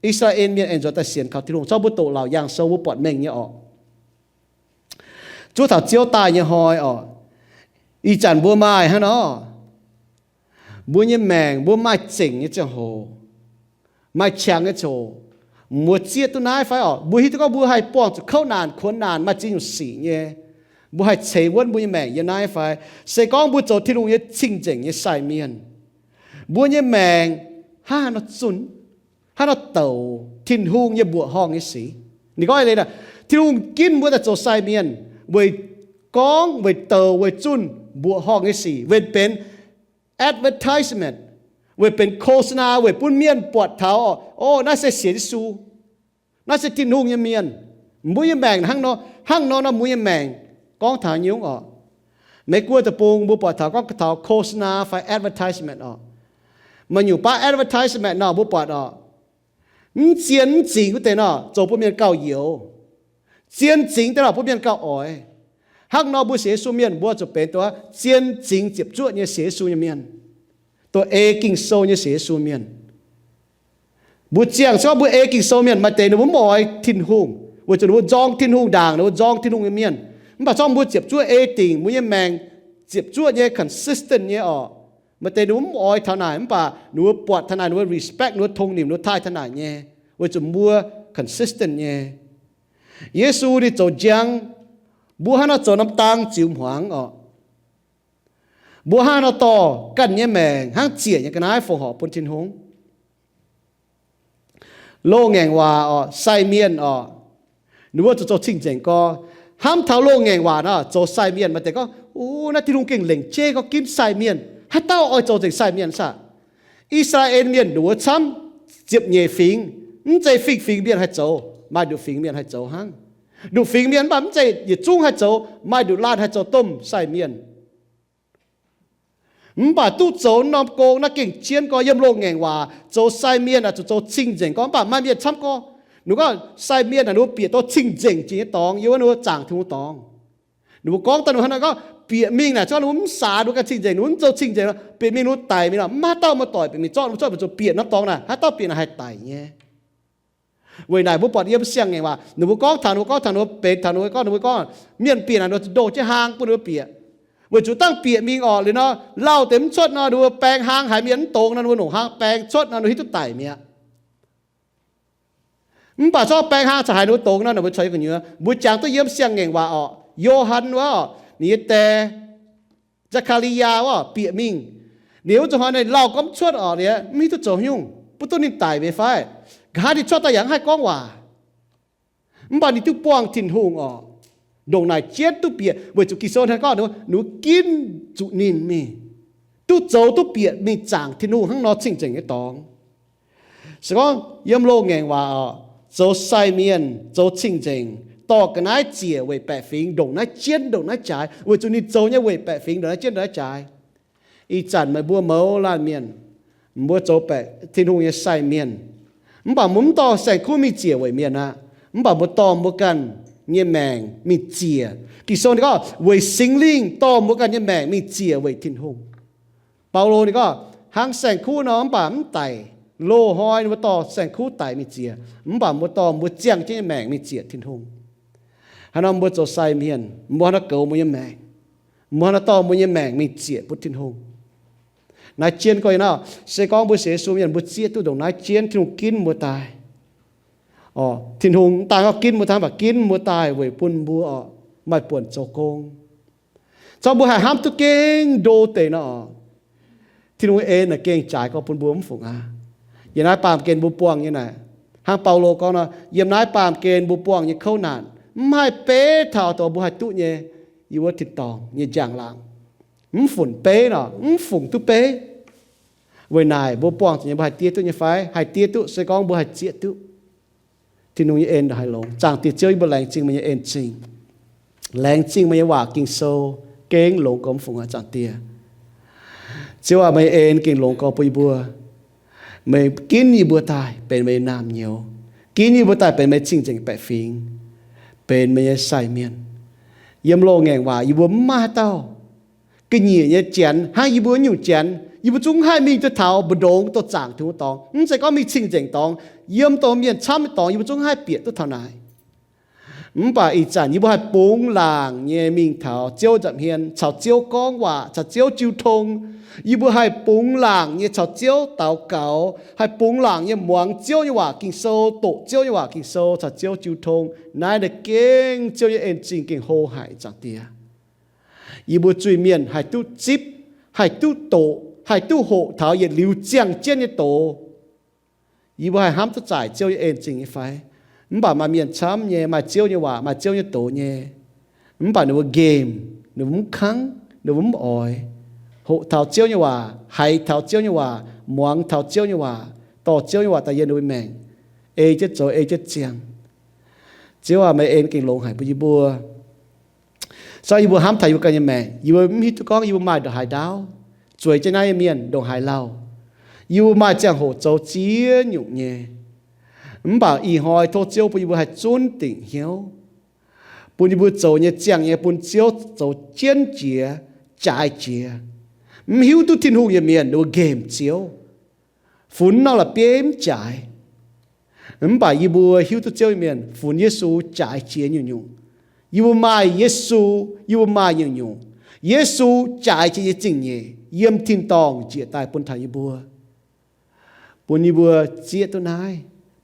I^saa^laa^en Mienh aengx nzuonx daaih sienx kaux Tin-Hungh. Zorqv mbuo doqc laauc yangh sou mbuo buatc mengh nyei orqc. Zuov taux Ziouv daaih nyei hnoi orqc, ih zanc mbuo maaih hnangv nor, mbuo nyei maengc mbuo maaih zengc nyei ziangh hoc, maaih qangx nyei ziangh hoc, mbuo zieqv duqv naaiv fai orqc? Mbuo hiuv duqv gorngv mbuo haih buangh zuqc kouv naanc, kuonx naanc, maaih ziex nyungc sic nyei, mbuo haih ceix wuonv mbuo nyei maengc yiem naaiv fai? Se gorngv mbuo zoux Tin-Hungh nyei cing-nzengc nyei sai mienh, mbuo nyei maengc hnangv haaix nor zunh, hnangv haaix nor douc Tin-Hungh nyei mbuoqc horngh nyei sic. Ninh gorngv eix leiz naaic, Tin-Hungh ginv mbuo daaih zoux sai mienh weic gorngv, weic douc, weic zunh mbuoqc horngh nyei sic, weic benx advertisement, weic benx โฆษณา, weic bun mienh buatc taux, o, naaiv se sienx Yesu, naaiv se Tin-Hungh nyei mienh. Mbuo nyei maengc hnangv nor, hnangv nor nor mbuo nyei maengc gorngv taux nyungc orqc. Meiv Guoqv deic-bung mbuo buatc taux gorngv taux โฆษณา fai advertisement orqc. Maaih nyungc baav advertisement nor mbuo buatc orqc, mv zien mv zingx wuov deix nor zoux bun mienh gauh youx. Zien zingx deix nor bun mienh gauh oix. Hnangv nor mbuo sienx Yesu mienh mbuo zuqc benx dongh zien zingx ziepc zuoqv nyei sienx Yesu nyei mienh, dongh ei Ging-Sou nyei sienx Yesu mienh. Mbuo ziangh se gorngv mbuo ei Ging-Sou mienh, maaih deix ninh mbuo mv oix Tin-Hungh, weic zuqc ninh mbuo nzorng Tin-Hungh ndaangc, ninh mbuo nzorng Tin-Hungh nyei mienh. Mv baac zorqv mbuo ziepc zuoqv ei dingc mbuo nyei maengc, ziepc zuoqv nyei consistent nyei orqc. Maaih deix ninh mbuo mv oix taux naaic, mv baac ninh mbuo buatc taux naaic, ninh mbuo respect, ninh mbuo tongx nimc, ninh mbuo taaih taux naaic nyei, weic zuqc mbuo consistent nyei. Yesu ninh zoux njang, mbuo hnangv nor zoux norm dang ziux hmuangx orqc. Mbuo hnangv nor dorh ganh nyei maengc hnangv ziec nyei ga'naaiv fongc horc bun Tin-Hungh. Loz-ngaengc waac orqc, sai mienh orqc, ninh mbuo zuqc zoux cing-nzengc gorx. Hnamv taux loz-ngaengc waac nor, zoux sai mienh maaih deix gorngv, Ov, naaiv Tin-Hungh gengh lengc jeiv gorngv ginv sai mienh. Haaix dauh oix zoux nzengc sai mienh saah? I^saa^laa^en Mienh ninh mbuo camv ziepc nyeic fingx, mv zeiz fingx-fingx mienh haih zoux, maaih nduqc fingx mienh haih zoux hnangv. Nduqc fingx mienh mv baac mv zeiz yietc zungv haih zoux, maaih nduqc laanh haih zoux domh sai mienh. Mv baac duqv zoux norm gong naaiv gengh jienv gorx. Yiem loz-ngaengc waac zoux sai mienh aah, zuqc zoux cing-nzengc gorx, mv baac maaih mienh camv gorx. Ninh gorngv sai mienh aah, ninh mbuo bieqc dorh cing-nzengc jiex nyei dorngx, yiem wuov ninh mbuo zaangc Tin-Hungh dorngx. Ninh mbuo gorngv daaih ninh mbuo hnangv naaiv gorngv, bieqc mingh naaic, zorqv ninh mbuo mv saax ninh mbuo ganh cing-nzengc, ninh mbuo mv zoux cing-nzengc, bieqc mingh ninh mbuo daic mingh lorqc, mv maaih dauh muoz-doic bieqc mingh zorqv ninh mbuo, zorqv mbuo zuqc bieqc norm dorngx naaic, haaix dauh bieqc naaic haih daic nyei. Weic naaic mbuo buatc yiem siang-ngaengc waac ninh mbuo gorngv taux, ninh mbuo gorngv taux, ninh mbuo benx taux, ninh mbuo gorngv, ninh mbuo gorngv mienh bieqc naaic, ninh mbuo ndoh jienv hlang bun ninh mbuo bieqc. Weic zuqc dangh bieqc mingh orqc liuz nor, lauh deix mv cuotv nor, ninh mbuo baeng hlang haiz mienh mv dongz nor, ninh mbuo nongc hlang baeng cuotv nor, ninh mbuo hiuv duqv daic mi'aqv. Mv baac zorqv baeng hlang caux haiz ninh mbuo dongz nor, ninh mbuo caux yie gu'nyuoz. Mbuo jangx duqv yiem siang-ngaengc waac orqc, Yo^han wuov orqc, ninh nyei die, Zi^kaa^li^yaa wuov orqc, bieqc mingh. Ninh wuov zuqc hnoi ninh lauh gorngv mv cuotv orqc, ninh mv hiuv duqv zoux haaix nyungc, bun duqv ninh daic mi'aqv fai? Nqa'haav ninh cuotv daaih yaac mv haih gorngv waac. Mv baac ninh duqv buangh Tin-Hungh orqc, ndongc naaic jienv duqv bieqc, weic zuqc Ging-Sou hnangv gorngv ninh mbuo ginv zuqc ninh mingh, duqv zoux duqv bieqc mingh zaangc Tin-Hungh hnangv nor cing-nzengc nyei dorngx. Se gorngv yiem loz-ngaengc waac orqc, zoux sai mienh, zoux cing-nzengc, dorh ga'naaiv ziec weic baeqc fingx ndongc naaiv jienv ndongc naaiv jaaix, weic zuqc ninh zoux nyei weic baeqc fingx ndongc naaiv jienv ndongc naaiv jaaix. Ih zanc meih mbuo mouz laanh mienh, mbuo zoux baeqc Tin-Hungh nyei sai mienh, mv baac mbuo mv dorh saeng-kuv mingh ziec weic mienh aqv. Mv baac mbuo dorh mbuo ganh nyei maengc mingh ziec. Ging-Sou ninh gorngv weic Singx Lingh dorh mbuo ganh nyei maengc mingh ziec weic Tin-Hungh. Baulo ninh gorngv hnangv saeng-kuv nor, mv baac mv daic. Loz-hnoi ninh mbuo dorh saeng-kuv daic mingh ziec, mv baac mbuo dorh mbuo ziangh jienv nyei maengc mingh ziec Tin-Hungh. Haaix nor mbuo zoux sai mienh, mbuo haaix nor goux mbuo nyei maengc? Mbuo haaix nor dorh mbuo nyei maengc mingh ziec bun Tin-Hungh? Naaiv jienv gorx, yie nor, se gorngv mbuo sienx Yesu mienh, mbuo zieqv duqv ndongc naaiv jienv Tin-Hungh ginv mbuo daaih. Orqc, Tin-Hungh mv daan gorngv ginv mbuo daaih, mv baac ginv mbuo daaih weic bun mbuo orqc maaih buonc zoux gong. Zorqv mbuo haih hnamv duqv gengh ndo deix nor, Tin-Hungh en naaic gengh jaaix gorx bun mbuo mv fungc aqv. Yiem naaiv baamh gen mbuo buangh nyei naaic, hnangv Baulo gorngv nor, yiem naaiv baamh gen mbuo buangh nyei kouv naanc, mv haih beiv taux dongh mbuo haih duqv nyei, yie wuov tin-dorngh nyei njang-laangc. Mv func beiv nor, mv fungc duqv beiv. Weic naaic mbuo buangh zuqc nyei mbuo haih diev duqv nyei fai? Haih diev duqv se gorngv mbuo haih zieqv duqv. Tin-Hungh nyei en ndongc haaix longx. Zaangc Diex Ziouv, yie mbuo laengz zingh meih nyei en zingh. Laengz zingh meih nyei waac Ging-Sou gengh longx gorx mv fungc aqv, Zaangc Diex. Ziouv aac, meih nyei en gengh longx gorx bun yie mbuo. Meih ginv yie mbuo daaih benx meih nyei naamh nyouz, ginv yie mbuo daaih benx meih cing-nzengc baeqc fingx, benx meih nyei sai mienh. Yiem loz-ngaengc waac yie mbuo mv maaih haaix dauh ga'nyiec nyei janx hnangv yie mbuo nyungc janx, yie mbuo zungv haih mingh duqv taux mbu'ndongx dorh zaangc Tin-Hungh dorngx. Mv zeiz gorngv mingh cing-nzengc dorngx, yiem dongh mienh camv nyei dorngx yie mbuo zungv haih bieqc duqv taux naaic. Mv baac ih zanc yie mbuo haih bungx laangc nyei mingh taux Ziouv nza'hmien, caux Ziouv gorngv waac, caux Ziouv jiu tong. Yie mbuo haih bungx laangc nyei caux Ziouv daux gaux, haih bungx laangc nyei muangx Ziouv nyei waac Ging-Sou, doqc Ziouv nyei waac Ging-Sou, caux Ziouv jiu tong. Naaiv naaic gengh Ziouv nyei en zingh gengh hlo haic, Zaangc Diex. Yie mbuo zuiz-mienh haih duqv zipv, haih duqv doqc, haih duqv hoqc taux yietc liuz ziangh jienv nyei doz. Yie mbuo haih hnamv duqv zaaic Ziouv nyei en zingh nyei fai? Mv baac maaih mienh camv nyei maaih Ziouv nyei waac, maaih Ziouv nyei doz nyei, mv baac ninh mbuo nqemh, ninh mbuo mv kangv, ninh mbuo mv oix hoqc taux Ziouv nyei waac, haiz taux Ziouv nyei waac, muangx taux Ziouv nyei waac, dorh Ziouv nyei waac daaih yiem ninh mbuo maengc, ei jienv zoux, ei jienv ziangh. Ziouv aac, meih en gengh longx haic bun yie mbuo. Zorqv yie mbuo hnamv taux yie mbuo ganh nyei maengc, yie mbuo mv hiuv duqv gorngv yie mbuo maaih ndongc haaix ndaauv, zueiz jienv naaiv nyei mienh ndongc haaix lauh. Yie mbuo maaih ziangh hoc zoux ziex nyungc nyei. Mv baac ih hnoi tov Ziouv bun yie mbuo haih zunv dingc hnyouv, bun yie mbuo zoux nyei ziangh nyei bun Ziouv zoux jienv jiex, jaaix jiex. Mv hiuv duqv Tin-Hungh nyei mienh ninh mbuo nqemh Ziouv, funx norm la'bieiv mv jaaix. Mv baac yie mbuo hiuv duqv Ziouv nyei mienh funx Yesu jaaix jiex nyungc nyungc. Yie mbuo maaih Yesu, yie mbuo maaih nyungc nyungc. Yesu jaaix jiex nyei zingh nyeic yiem tin-dorngh njiec daaih bun taux yie mbuo, bun yie mbuo zieqv duqv naaiv,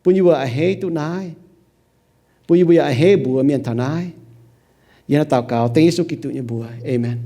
bun yie mbuo a'hneiv duqv naaiv, bun yie mbuo yaac a'hneiv mbuox mienh taux naaiv. Yie naaiv daux gaux dengv Yesu Giduc nyei mbuox. Aamen.